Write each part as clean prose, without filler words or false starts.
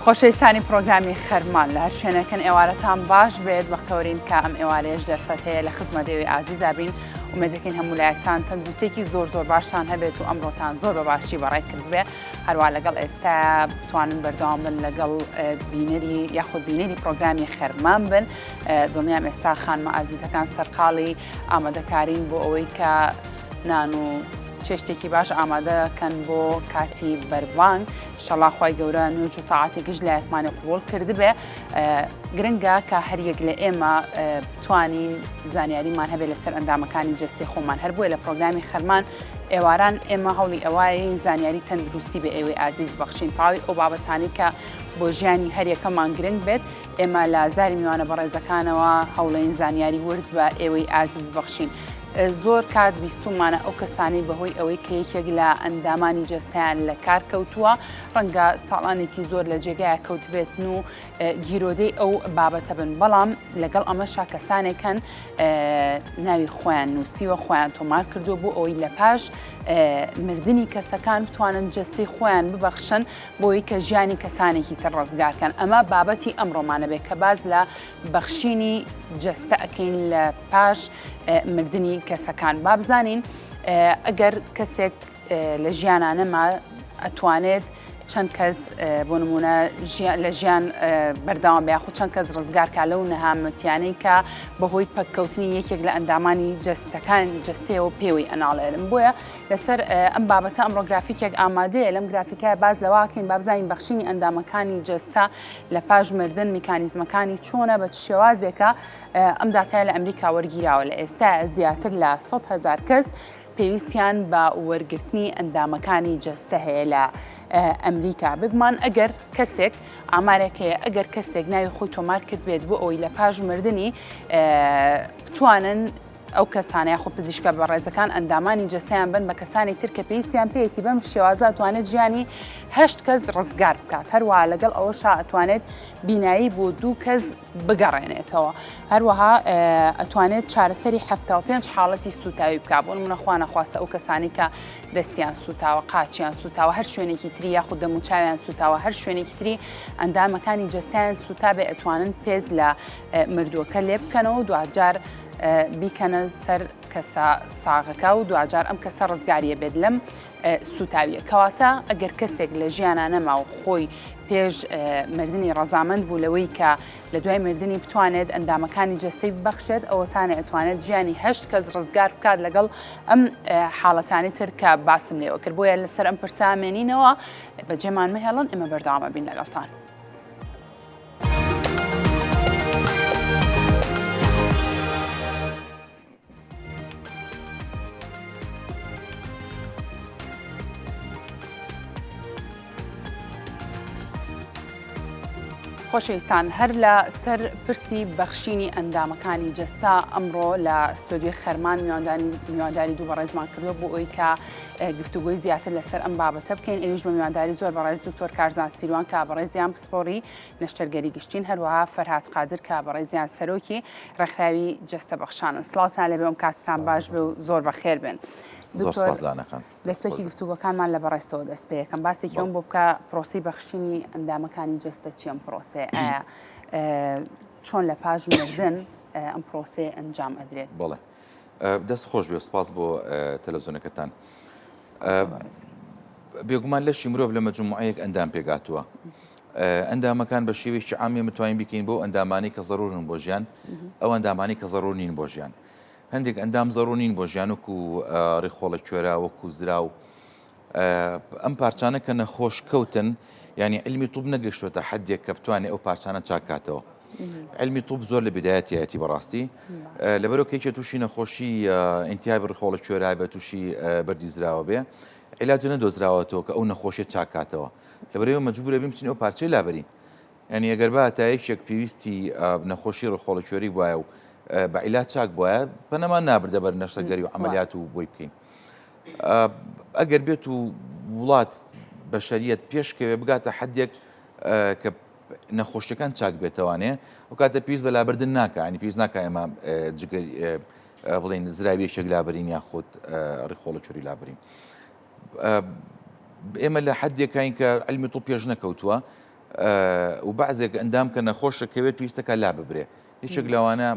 خۆشەویستانی پرۆگرامی خەرمان لە هەر شوێنێکن ئێوارەتان باش بێت بەختەوەرین کە ئەم ئێوارەیەش دەرفەت هەیە لە خزمەت ئێوەی ئازیزا بین ئومێدەکەین هەموو لایەکتان تەندروستێکی زۆر زۆر باشتان هەبێت و ئەمڕۆتان زۆر بە باشی بەڕێ کردبێ هەروە لەگەڵ ئێستا بتوانن بەردەوام بن لەگەڵ بینەری یاخود بینەری پرۆگرامی خەرمان بن دڵنیام ئێستا خانمە ئازیزەکان سەرقاڵی ئامادەکارین بۆ ئەوەی کە نان و چێشتێکی باش ئامادەکەن بۆ کاتی بەربانگ شەڵا خوای گەورە نوێژ و تاعاتی گشت لایەکمانی قبوڵ کردبێ گرنگە کە هەریەک لە ئێمە بتوانین زانیاریمان هەبێت لەسەر ئەندامەکانی جەستەی خۆمان هەر بۆیە لە پرۆگرامی خەرمان ئێواران ئێمە هەوڵی ئەوەین زانیاری تەندروستی بە ئێوەی ئازیز بەخشین تاوی ئەو بابەتانی کە بۆ ژیانی هەریەکەمان گرنگ بێت ئێمە لە زاری میوانە بەڕێزەکانەوە هەوڵین زانیاری ورد بە ئێوەی ئازیز بەخشین. زۆر کات بیستومانە ئەو کەسانەی بەهۆی ئەوەی کە یەکێک لە ئەندامانی جەستەیان لە کار کەوتووە ڕەنگە ساڵانێکی زۆر لە جێگایە کەوتبێتن و گیرۆدەی ئەو بابەتە بن بەڵام لەگەڵ ئەمەشا کەسانێک هەن ناوی خۆیان نووسیوە خۆیان تۆمار کردو بۆ ئەوەی لە پاش مردنی کەسەکان بتوانن جەستەی خۆیان ببەخشن بۆی کە ژیانی کەسانێکی تر ڕزگارکەن ئەمە بابەتی ئەمڕۆمانە بێت کە باز لە بەخشینی جەستە ئەکەین لە پاش مردنی کەسەکان با بزانین ئەگەر کەسێک لە ژیانە نەما ئەتوانێت چەند کەس بۆ نمونە لە ژیان بەردەوام بە یاخود چەند کەس ڕزگارکە لەو نەهامەتیانەی کە بەهۆی پەککەوتنی یەکێک لە ئەندامانی جەستەکان جەستەیەوە پێوەی ئەناڵێرن بۆیە لەسەر ئەم بابەتە ئەمڕۆ گرافیکێک ئامادەیە لەم گرافیکای باز لەواکەین بابزانین بەخشینی ئەندامەکانی جەستە لە پاش مردن میکانیزمەکانی چۆنە بە چ شێوازێکە ئەم داتایە لە ئەمریکا وەرگیراوە لە ئێستا زیاتر لە 100 هەزار کەس پێویستیان بە وەرگرتنی ئەندامەکانی جەستە هەیە لە ئەمریکا بگمان ئەگەر کەسێک ئامارێک هەیە ئەگەر کەسێک ناوی خۆی تۆمار کرد بێت بۆ ئەوەی لە پاش مردنی بتوانن ئەو کەسانە یاخود پزیشکە بەڕێزەکان ئەندامانی جەستەیان بن بە کەسانی تر کە پێویستیان پێیەتی بەم شێوازە ئەتوانێت ژیانی هەشت کەس ڕزگار بکات هەروەها لەگەڵ ئەوەشا ئەتوانێت بینایی بۆ دوو کەس بگەڕێنێتەوە هەروەها ئەتوانێت چارەسەری 75 حاڵەتی سوتاوی بکات بۆ نمونە خوا نەخواستە ئەو کەسانی کە دەستیان سوتاوە قاچیان سوتاوە هەر شوێنێکی تری یاخود دەموچاویان سوتاوە هەر شوێنێکی تری ئەندامەکانی جەستەیان سوتابێ ئەتوانن پێست لە مردووەکە لێ بکەنەوە دواجار بیکەنە سەر کەسە ساغەکە و دواجار ئەم کەسە ڕزگاریە بێت لەم سوتاویە کەواتە ئەگەر کەسێک لە ژیانە نەما و خۆی پێش مردنی ڕەزامەند بوو لەوەی کە لە دوای مردنی بتوانێت ئەندامەکانی جەستەی ببەخشێت ئەوەتانێ ئەتوانێت ژیانی هەشت کەس ڕزگار بکات لەگەڵ ئەم حاڵەتانی تر کە باسم لێوە کرد بۆیە لەسەر ئەم پرسە مێنینەوە بەجێمان مەهێڵن ئێمە بەردەوامە بین لەگەڵتان. خۆشەویستان هەر لە سەر پرسی بەخشینی ئەندامەکانی جەستە ئەمڕۆ لە ستۆدیۆی خەرمان میوانداری دوو بەڕێزمان کردووە بۆ ئەوی کە گفتوگۆی زیاتر لەسەر ئەم بابەتە بکەین ئەویش بە میوانداری زۆر بەڕێز دکتۆر کارزان سیروان کە بەڕێزیان پسپۆڕی نەشتەرگەری گشتین، هەروەها فەرهاد قادر کە بەڕێزیان سەرۆکی ڕێکخراوی جەستە بەخشانن. سڵاوتان لێبێ ئەم کاتتان باش بێ و زۆر بەخێر بێن. زۆر سپاس لانا خان. دەستپێکی گفتوگۆکانمان لە بەڕێزتەوە دەست پێ یەکەم باسێکی ئەوم بۆ بکە پرۆسەی بەخشینی ئەندامەکانی جەستە چی ئەم پرۆسەیە ئایا چۆن لە پاش مردن ئەم پرۆسەیە ئەنجام ئەدرێت؟ بەڵێ دەست خۆش بێ سپاس بۆ تەلەڤزیۆنەکەتان. بێگومان لەشی مرۆڤ لە مەجموعەیەک ئەندام پێکهاتووە. ئەندامەکان بە شێوەیەکی عام ئێمە توانین بیکەین بۆ ئەندامانی کە زەرورن بۆ ژیان ئەو ئەندامانی کە زەرور نین بۆ ژیان هەندێک ئەندام زەرور نین بۆ ژیان وەکو ڕیخۆڵە کوێرە وەکو زراو ئەم پارچانە کە نەخۆش کەوتن یعنی علمی طب نەگەشتوەتە حدێک کە بتوانێت ئەو پارچانە چاکاتەوە علمی طب زۆر لە بدایەتیەتی بەڕاستی لەبەرەوە کێکێ تووشی نەخۆشی ئینتیابی ڕیخۆڵە کوێرا بێ تووشی بەردی زراوە بێ عیلاج نەدۆزراوەتەوە کە ئەو نەخۆشیە چاکاتەوە لەبەرئەوە مەجبورە بین بچین ئەو پارچەی لابەرین یعنی ئەگەر با تا یەکێک پێویستی نەخۆشی ڕخۆڵە کوێری بواە و بە عیلاج چاک بواە پەنەمان نابردە بەر نەشتەرگەری و عملیات و بۆی بکەین ئەگەر بێت و وڵات بەشەریەت پێشکەوێ بگاتە حدێک کە نەخۆشیەکان چاک بێتەوانێ و کاتە پێویست بە لابردن ناکە ینی پێویست ناکە ئێمە جگەر بڵێن زراویەکێک لابرین یاخود ڕیخۆڵە چوری لابرین ئێمە لە حدێکین کە علمی تۆ پێش نەکەوتووە. و بەعزێک ئەندام کە نەخۆشە کەوێت پێویستەکە لا ببرێ یەکێک لەوانە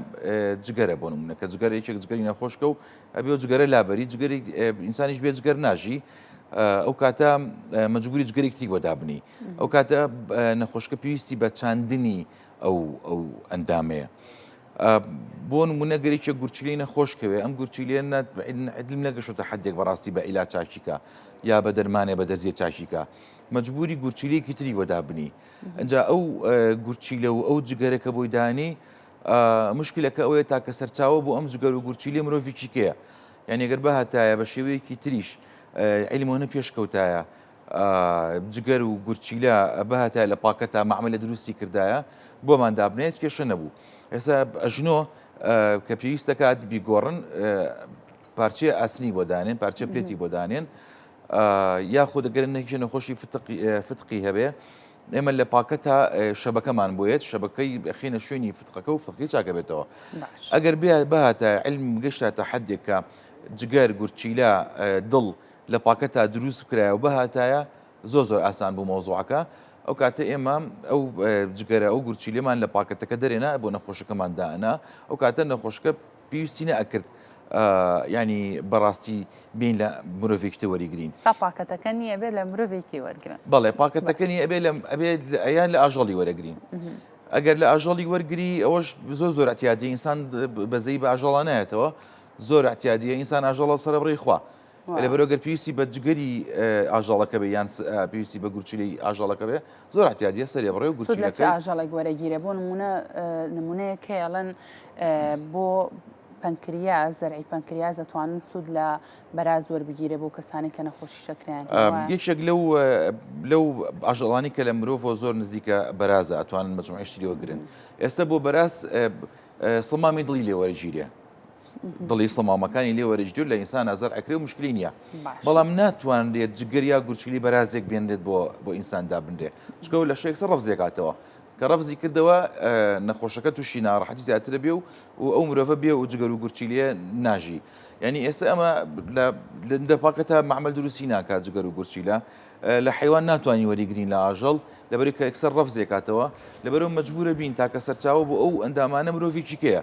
جگەرە بۆ نمونە کە جگەرە یەکێک جگەری نەخۆشکە و ئەبێ و جگەرە لابەری جگەری ئینسانیش بێ جگەر ناژی ئەو کاتە مەجبوری جگەرێک تری بۆ دابنی ئەو کاتە نەخۆشکە پێویستی بە چاندنی ئەو ئەو ئەندامەیە. بۆ نمونە گەرێکێ گورچیلەی نەخۆش کەوێ ئەم گورچیلەیە عیلم نەگەشتە حدێک بەڕاستی بە ئیلا چاکیکە یا بە دەرمانێ بە دەرزیە چاکیکە مەجبوری گورچیلەیەکی تری بۆ دابنی ئەجا ئەو گورچیلە و ئەو جگەرە کە بۆی دانی مشکلەکە ئەوەیە تاکە سەرچاوە بۆ ئەم جگەر و گورچیلەی مرۆڤێکی کەیە یعنی گەر بهاتایە بە شێوەیەکی تریش عیلمۆنە پێشکەوتایە جگەر و گورچیلە بهاتایە لە پاکەتا مەعمەلە دروستی کردایە بۆمان دابنێ هیچ کێشە نەبوو ئێستا ئەژنۆ کە پێویست دەکات بیگۆڕن پارچەیە ئاسنی بۆ دانێن پارچە plate ی بۆ دانێن یاخود گەر نەکێ نەخۆشی فتقی هەبێ ئێمە لە پاکەتا شەبەکەمان بۆیەت شەبەکەی بەخینە شوێنی فتقەکە و فتقی چاکە بێتەوە ئەگەر بێ بهاتە علم گەشتاتە حدێک کە جگەر گورچیلە دڵ لە پاکەتا دروست بکرایە و بهاتایە زۆر زۆر ئاسان بوو مەوزوعەکە ئەو کاتە ئێمە ئەو جگەرە ئەو گورچیلەمان لە پاکەتەکە دەرێنا بۆ نەخۆشەکەمان دائەنا ئەو کاتە نەخۆشەکە پێویستی نەئەکرد ینی بەڕاستی بین لە مرۆڤێکی تر وەریگرین. سا پاکەتەکە نییە بێ لە مرۆڤێکی وەرگرن. بەڵێ پاکەتەکە نییە ئەبێ لە ئەبێ یان لە ئاژەڵی وەرەگرین. ئەگەر لە ئاژەڵی وەرگری ئەوەش زۆر زۆر اعتیادی ئینسان بەزەی بە ئاژەڵا نایەتەوە زۆر اعتیادیە ئینسان ئاژەڵە سەرەبڕی خوا. لەبەرئەوە گەر پێویستی بە جگەری ئاژەڵەکە بێ یان پێویستی بە گورچیلەی ئاژەڵەکە بێ زۆر احتیادیە سەرێ بڕێ و سوود لە چ ئاژەڵێک وەرەگیرێ بۆ نمونە نمونەیەک هەیە ئەڵێن بۆ پەنکریاس زەرعی پەنکریاس دەتوانن سوود لە بەراز وەربگیرێ بۆ کەسانی کە نەخۆشی شەکرەیان یەکێک لەو لەو ئاژەڵانی کە لە مرۆڤەوە زۆر نزیکە بەرازە ئەتوانن مەجموعی شتی لێوەگرن ئێستا بۆ بەراز سڵمامی دڵی لێ وەرگیرێ دڵی سەمامەکانی لێ وەرەجدور لە ئینسان ئازار ئەکرێ و مشکلی نییە بەڵام ناتوانرێت جگەر یا گورچیلی بەرازێک بێنرێت بۆ بۆ ئینسان دابنرێ چکە لە شێک سەر ڕەفزێکاتەوە کە ڕەفزی کردەوە نەخۆشەکە تووشی ناڕەحەتی زیاترە بێ و و ئەو مرۆڤە بێ و جگەر و گورچیلیە ناژی یعنی ئێستا ئەمە لە پاکەتە معمل دروستی ناکات جگەر و گورچیلە لە حەیوان ناتوانی وەریگرین لە ئاژەڵ لەبەری کە یەکسەر ڕەفزێکاتەوە لەبەرەوە مەجبورە بین تاکە سەرچاوە بۆ ئەو ئەندامانە مرۆڤێکی کەیە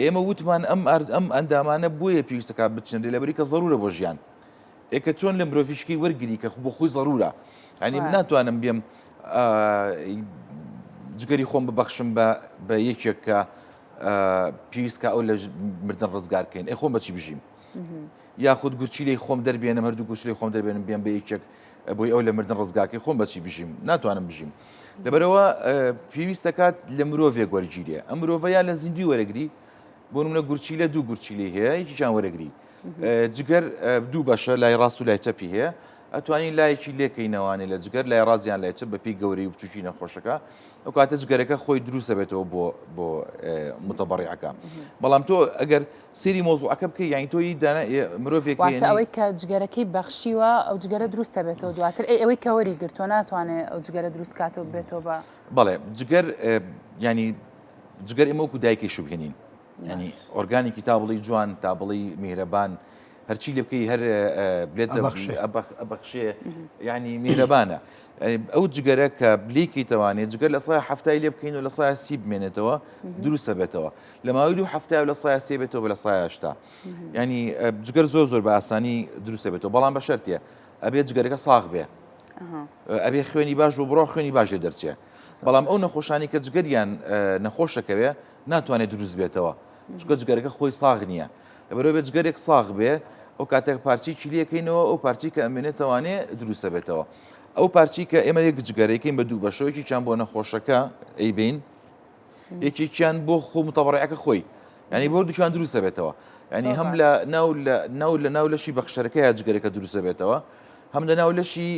ئێمە وتمان ئەم ئارد ئەم ئەندامانە بۆیە پێویستەکە بچنرێ لەبەری کە زەرورە بۆ ژیان ئێکە چۆن لە مرۆڤیشکی وەرگری کە بۆ خۆی زەرورە ئەنی من ناتوانم بێم جگەری خۆم ببەخشم بە بە یەکێک کە پێویست کە ئەو لە مردن ڕزگارکەین ئەی خۆم بەچی بژیم یاخود گورچیلەی خۆم دەربێنم هەردوو گورچیلەی خۆم دەربێنم بێم بە یەکێک بۆی ئەو لە مردن ڕزگارکەی خۆم بەچی بژیم ناتوانم بژیم لەبەرەوە پێویست دەکات لە مرۆڤێک وەرگیرێ ئەم مرۆڤە یا لە زیندوی وەرەگری بۆ نمونە گورچیلە دوو گورچیلەی هەیە یەکیان وەرەگری جگەر دوو بەشە لای ڕاست و لای چەپی هەیە ئەتوانین لایەکی لێکەینەوانێ لە جگەر لای ڕازیان لای چەپ بەپی گەورەی و بچوکی نەخۆشەکە ئەو کاتە جگەرەکە خۆی دروستە بێتەوە بۆ بۆ متەبەڕیعەکە بەڵام تۆ ئەگەر سەیری مۆزوعەکە بکەی یانی تۆ دانا مرۆڤێک واتە ئەوەی کە جگەرەکەی بەخشیوە ئەو جگەرە دروستە بێتەوە دواتر ئەی ئەوەی کە وەری گرتووە ناتوانێت ئەو جگەرە دروست کاتەوە بێتەوە بە بەڵێ جگەر ینی جگەر ئێمە وەکو دایکی شوبهێنین ینی ئۆرگانێکی تا بڵی جوان تا بڵی میهرەبان هەرچی لێ بکەی هەر بلێت ئەبەخشێ ینی میهرەبانە ئەو جگەرە کە بلیکەیتەوانێ جگەر لە سای هەفتای لێ بکەین و لە سای سی بمێنێتەوە دروستە بێتەوە لە ماوەی دوو هەفتای و لە سای سێ بێتەوە لە سای هەشتا ینی جگەر زۆر زۆر بە ئاسانی دروستە بێتەوە بەڵام بە شەرتێ ئەبێ جگەرەکە ساغ بێ ئەبێ خوێنی باش بۆ بڕۆ خوێنی باش لێ دەرچێ بەڵام ئەو نەخۆشانی کە جگەریان نەخۆشەکەوێ ناتوانێت دروست بێتەوە چونکە جگەرەکە خۆی ساغ نییە لەبەرئەوەی بێ جگەرێک ساغ بێ ئەو کاتێک پارچەیەکی لێکەینەوە ئەو پارچەی کە ئەمێنێتەوانێ دروستە بێتەوە ئەو پارچەی کە ئێمە یەک جگەرەکەین بە دوو بەشەوە یەکێکیان بۆ نەخۆشەکە ئەیبین یەکێکیان بۆ خۆ متەبڕەکە خۆی ینی بۆ دووچان دروستە بێتەوە ینی هەم لە ناو لە ناو لە ناو لەشی بەخشەرەکەی جگەرەکە دروستە بێتەوە هەم لە ناو لەشی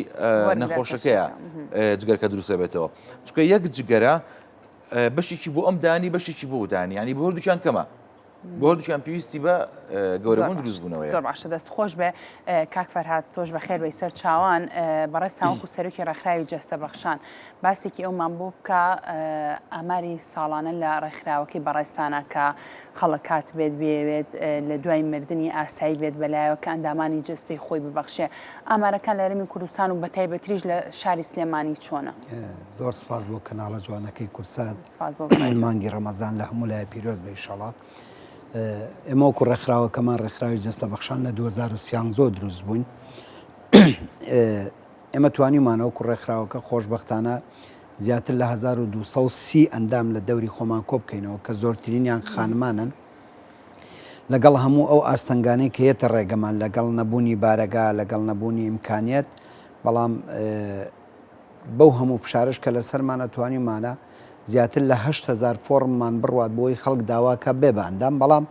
نەخۆشەکەیە جگەرکە دروستە بێتەوە چونکە یەک جگەرە بەشێکی بۆ ئەم دانی بەشێکی بۆ دانی ینی بۆ هەردووکیان کەمە. بۆ هەردووکیان پێویستی بە گەورەبوون دروستبوونەوەیە. زۆر باشە دەست خۆش بێ کاک فەرهاد تۆش بەخێر بێی سەر چاوان بەڕێزتان وەکو سەرۆکی ڕێکخراوی جەستە بەخشان باسێکی ئەومان بۆ بکە ئاماری ساڵانە لە ڕێکخراوەکەی بەڕێزتانە کە خەڵک کات بێت بێوێت لە دوای مردنی ئاسایی بێت بەلایەوە کە ئەندامانی جەستەی خۆی ببەخشێ ئامارەکان لە هەرێمی کوردستان و بەتایبەتریش لە شاری سلێمانی چۆنە؟ زۆر سپاس بۆ کەناڵە جوانەکەی کوردسات. سپاس بۆ بەڕێزت. مانگی ڕەمەزان لە هەموو لایە پیرۆز بێ ئیشەڵا. ئێمە وەکو ڕێکخراوەکەمان ڕێکخراوی جەستە بەخشان لە 2013 دروست بووین. ئێمە توانیمانە وەکو ڕێکخراوەکە خۆشبەختانە زیاتر لە 1230 ئەندام لە دەوری خۆمان کۆ بکەینەوە کە زۆرترینیان خانمانن. لەگەڵ هەموو ئەو ئاستەنگانەی کە یەتە ڕێگەمان لەگەڵ نەبوونی بارەگا لەگەڵ نەبوونی ئیمکانیەت بەڵام بەو هەموو فشارەش کە لەسەرمانە توانیومانە زیاتر لە 8000 فۆڕممان بڕوات بۆی خەڵک داواکە بێ بە ئەندام بەڵام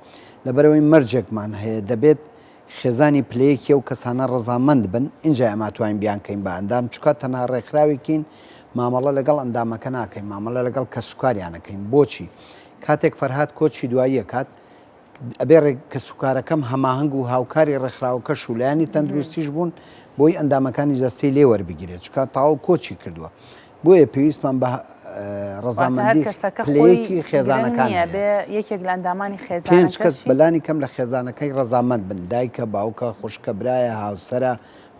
لەبەرەوەی مەرجێکمان هەیە دەبێت خێزانی پلەیەکی ئەو کەسانە ڕەزامەند بن ئینجا ئێمە توانین بیانکەین بە ئەندام چونکە تەنها ڕێکخراوێکین مامەڵە لەگەڵ ئەندامەکە ناکەین مامەڵە لەگەڵ کەسوکاریانەکەین بۆچی کاتێک فەرهاد کۆچی دوایی ئەکات ئەبێ ڕێک کەسوکارەکەم هەماهەنگ و هاوکاری ڕێکخراوەکەش و لایەنی تەندروستیش بوون بۆی ئەندامەکانی جەستەی لێ وەربگیرێت چونکە تەواو کۆچی کردووە بۆیە پێویستمان بە ڕەزامەندی پلەیەکی خێزانەکان هەیە. یەکێک لە ئەندامانی پێنج کەس بەلانی کەم لە خێزانەکەی ڕەزامەند بن دایکە باوکە خوشکە برایە هاوسەرە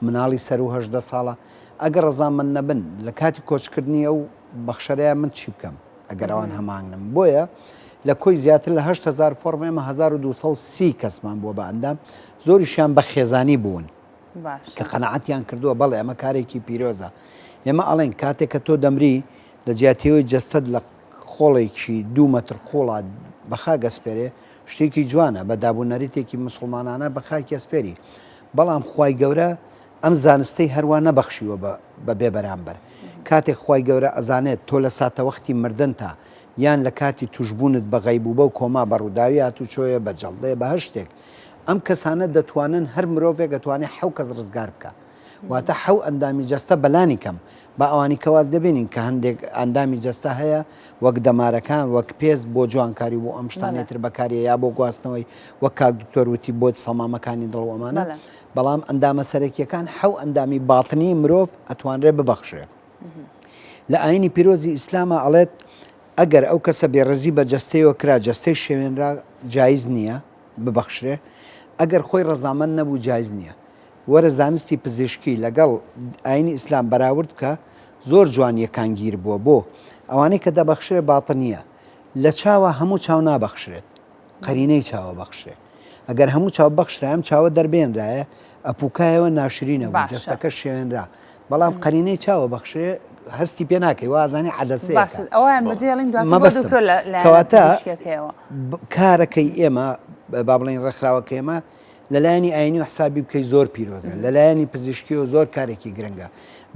مناڵی سەروو 18 ساڵە ئەگەر ڕەزامەند نەبن لە کاتی کۆچکردنی ئەو بەخشەرەیە من چی بکەم ئەگەر ئەوان هەماهەنگ نەبن بۆیە لە کۆی زیاتر لە 8000 فۆڕم ئێمە 1230 کەسمان بووە بە ئەندام زۆریشیان بە خێزانی بوون کە قەناعەتیان کردووە بەڵێ ئەمە کارێکی پیرۆزە ئێمە ئەڵێن کاتێک کە تۆ دەمری لە جیاتیەوەی جەستەت لە خۆڵێکی دوو مەتر قوڵا بە خاک ئەسپێرێ شتێکی جوانە بە دابونەریتێکی مسوڵمانانە بە خاکی ئەسپێری بەڵام خوای گەورە ئەم زانستەی هەروا نەبەخشیوە بە بە بێ بەرامبەر. کاتێک خوای گەورە ئەزانێت تۆ لە ساتەوەختی مردنتا یان لە کاتی توشبوونت بە غەیبوبە و کۆما بە ڕووداوی هاتوچۆیە بە جەڵدەیە بە هەر شتێک ئەم کەسانە دەتوانن هەر مرۆڤێک ئەتوانێ حەو کەس ڕزگار بکا واتە حەو ئەندامی جەستە بەلانی کەم با ئەوانی کە واز دەبینین کە هەندێک ئەندامی جەستە هەیە وەک دەمارەکان وەک پێست بۆ جوانکاری و بۆ ئەم شتانەی تر بەکاریە یا بۆ گواستنەوەی وەک کاک دکتۆر وتی بۆ سەمامەکانی دڵ و ئەمانە بەڵام ئەندامە سەرەکیەکان حەو ئەندامی باتنی مرۆڤ ئەتوانرێ ببەخشرێ. لە ئاینی پیرۆزی ئیسلاما ئەڵێت ئەگەر ئەو کەسە بێڕێزی بە جەستەیەوە کرا جەستەی شێوێنرا جایز نییە ببەخشرێ ئەگەر خۆی ڕەزامەند نەبوو جایز نییە. وەرە زانستی پزیشکی لەگەڵ ئاینی ئیسلام بەراورد بکە زۆر جوان یەکانگیر بووە بۆ ئەوانەی کە دەبەخشرێ باتنیە لە چاوە هەموو چاو نابەخشرێت قەرینەی چاوە بەخشرێ ئەگەر هەموو چاو بەخشرایە ئەم چاوە دەربێنرایە ئەپوکایەوە ناشرینە بوو جەستەکە شێوێنرا بەڵام قەرینەی چاوە بەخشرێ هەستی پێ ناکەی وازانی عەدەسەیەکە ئەویان بەجێڵین دواتر دکتۆر لە کەواتە کارەکەی ئێمە با بڵێین ڕێکخراوەکە ئێمە لەلایەنی ئاینی و حسابی بکەی زۆر پیرۆزە لەلایەنی پزیشکیەوە زۆر کارێکی گرنگە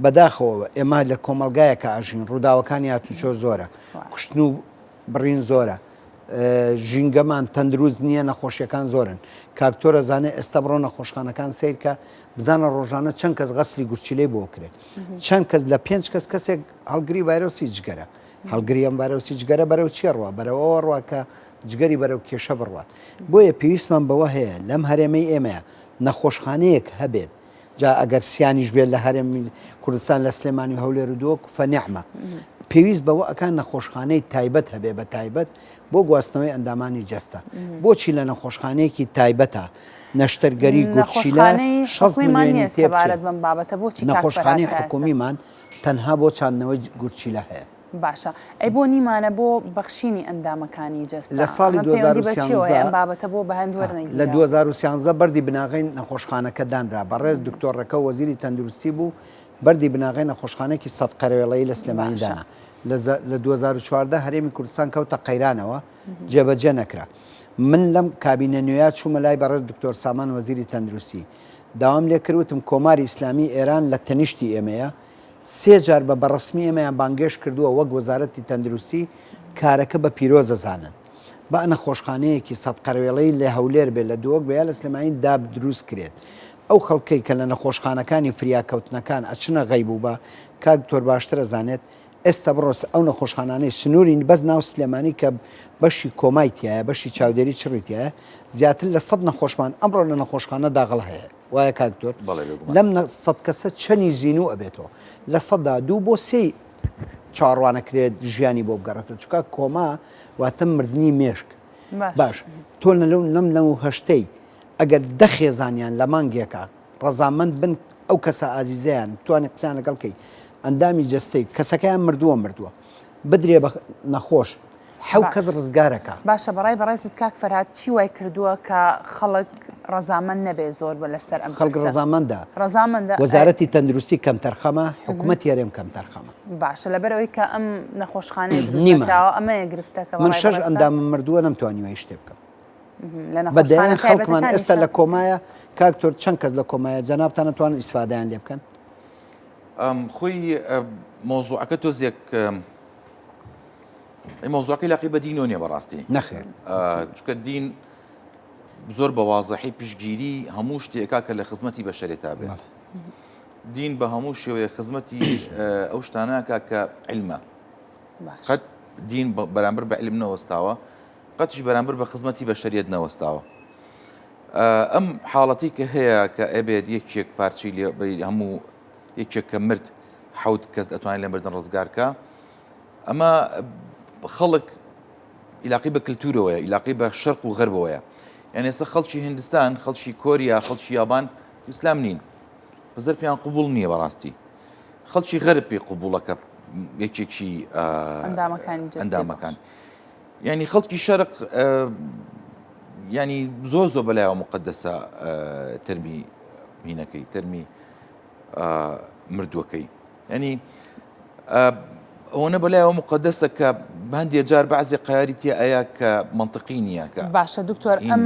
بەداخەوە ئێمە لە کۆمەڵگایەکە ئەژین ڕووداوەکانی هاتوچۆ زۆرە کوشتن و بڕین زۆرە ژینگەمان تەندروست نییە نەخۆشیەکان زۆرن کاک تۆر ئەزانێ ئێستا بڕۆ نەخۆشخانەکان سیرکە بزانە ڕۆژانە چەند کەس غەسلی گورچیلەی بۆ کرێ چەند کەس لە پێنج کەس کەسێک هەڵگری ڤایرۆسی جگەرە هەڵگری ئەم ڤایرۆسی جگەرە بەرەو چیە ڕوا بەرەوە ڕوا کە جگەری بەرەو کێشە بڕوات بۆیە پێویستمان بەوە هەیە لەم هەرێمەی ئێمەیە نەخۆشخانەیەک هەبێت جا ئەگەر سیانیش بێت لە هەرێمی کوردستان لە سلێمانی و هەولێر و دهۆک فەنیعمە پێویست بەوە ئەکا نەخۆشخانەی تایبەت هەبێ بە تایبەت بۆ گواستنەوەی ئەندامانی جەستە بۆچی لە نەخۆشخانەیەکی تایبەتە نەشتەرگەری گورچیلە 6 ملیۆنی تێبچێت بەم بابەتە بۆچی نەخۆشخانەی حکومیمان تەنها بۆ چاندنەوەی گورچیلە هەیە. باشە ئەی بۆ نیمانە بۆ بەخشینی ئەندامەکانی جەستە لە ساڵی ئەمە پەیوەندی بە چیەوە هەیە ئەم 2013 بابەتە بۆ بە هەند وەرنەگیراوە؟ لە 2013 بەردی بناغەی نەخۆشخانەکە دانرا بەڕێز دکتۆر ڕێکەو وەزیری تەندروستی بوو بەردی بناغەی نەخۆشخانەیەکی سەد قەرەوێڵەیی لە سلێمانی باشە. دانا لە لە 2014 هەرێمی کوردستان کەوتە قەیرانەوە جێبەجێ نەکرا من لەم کابینە نوێیە چوومە لای بەڕێز دکتۆر سامان وەزیری تەندروستی داوام لێکرد وتم کۆماری ئیسلامی ئێران لە تەنیشتی ئێمەیە سێ جار بە بەڕەسمی ئێمەیان بانگێشت کردووە وەک وەزارەتی تەندروستی کارەکە بە پیرۆز دەزانن با نەخۆشخانەیەکی سەد قەرەوێڵەیی لە هەولێر بێت لە دهۆک بێ یا لە سلێمانی دا دروست کرێت ئەو خەڵکەی کە لە نەخۆشخانەکانی فریاکەوتنەکان ئەچنە غەیبوبە کاک دکتۆر باشتر ئەزانێت. ئێستا بڕۆ ئەو نەخۆشخانانەی سنوورین بەس ناو سلێمانی کە بەشی کۆمای تیایە بەشی چاودێری چڕی تیایە زیاتر لە سەد نەخۆشمان ئەمڕۆ لە نەخۆشخانە داغڵ هەیە وایە کاک دکتۆر بەڵێ بێگومان. لەم سەد کەسە چەنی زینوو ئەبێتەوە لە سەدا دوو بۆ سێی چاوەڕوانەکرێت ژیانی بۆ بگەڕێتەوە چونکە کۆما واتە مردنی مێشک باش تۆ لەو لەم لەو هەشتەی ئەگەر دە خێزانیان لە مانگێکا ڕەزامەند بن ئەو کەسە ئازیزەیان بتوانێت قسەیان لەگەڵ بکەی ئەندامی جەستەی کەسەکەیان مردووە مردووە بدرێ بە نەخۆش حەو کەس ڕزگارەکە. باشە بەڕای بەڕێزت کاک فەرهاد چی وای کردووە کە خەڵک ڕەزامەند نەبێ زۆر بە لەسەر ئەم خەڵک ڕەزامەندە ڕەزامەندە وەزارەتی تەندروستی کەمتەرخەمە حکومەتی هەرێم کەمتەرخەمە. باشە لەبەر ئەوەی کە ئەم نەخۆشخانەیە دروست نەکراوە ئەمەیە گرفتەکە من شەش ئەندامم مردووە نەمتوانیوە هیچ شتێ بکەم. بە دەیان خەڵکمان ئێستا لە کۆمایە کاک تۆر چەند کەس لە کۆمایە جەنابتان ئەتوانن ئیسفادەیان لێ بکەن؟ خۆی مەوزوعەکە تۆزێک مەوزوعەکەی لاقی بە دینەوە نییە بەڕاستی نەخێر چونکە دین زۆر بە وازحی پشگیری هەموو شتێکا کە لە خزمەتی بەشەرێتا بێت دین بە هەموو شێوەیە خزمەتی ئەو شتاناکە کە علمە قەت دین بەرامبەر بە علم نەوەستاوە قەتیش بەرامبەر بە خزمەتی بەشەریەت نەوەستاوە. ئەم حاڵەتی کە هەیە کە ئەبێت یەکێک پارچەی لێ هەموو یەکێک کە مرد حەوت کەس ئەتوانێت لە مردن ڕزگارکە ئەمە خەڵک عیلاقی بە کللتورەوەیە عیلاقی بە شەرق و غەربەوەیە یان ئێستا خەڵکی هندستان خەڵکی کۆریا خەڵکی یابان ئیسلام نین بەزەر پێیان قوبول نییە بەڕاستی خەڵکی غەرب پێی قوبوڵەکە یەکێکی ئەندامەکان یانی خەڵکی شەرق ینی زۆر زۆر بەلایەوە مقدەسە تەرمی هینەکەی تەرمی مردووەکەی ینی ئەوەنە بەلایەوە مقدەسە کە هەندێ جار بەعزی قیاری تیا ئەیە کە منطقی نییە کە باشە دکتۆر ئەم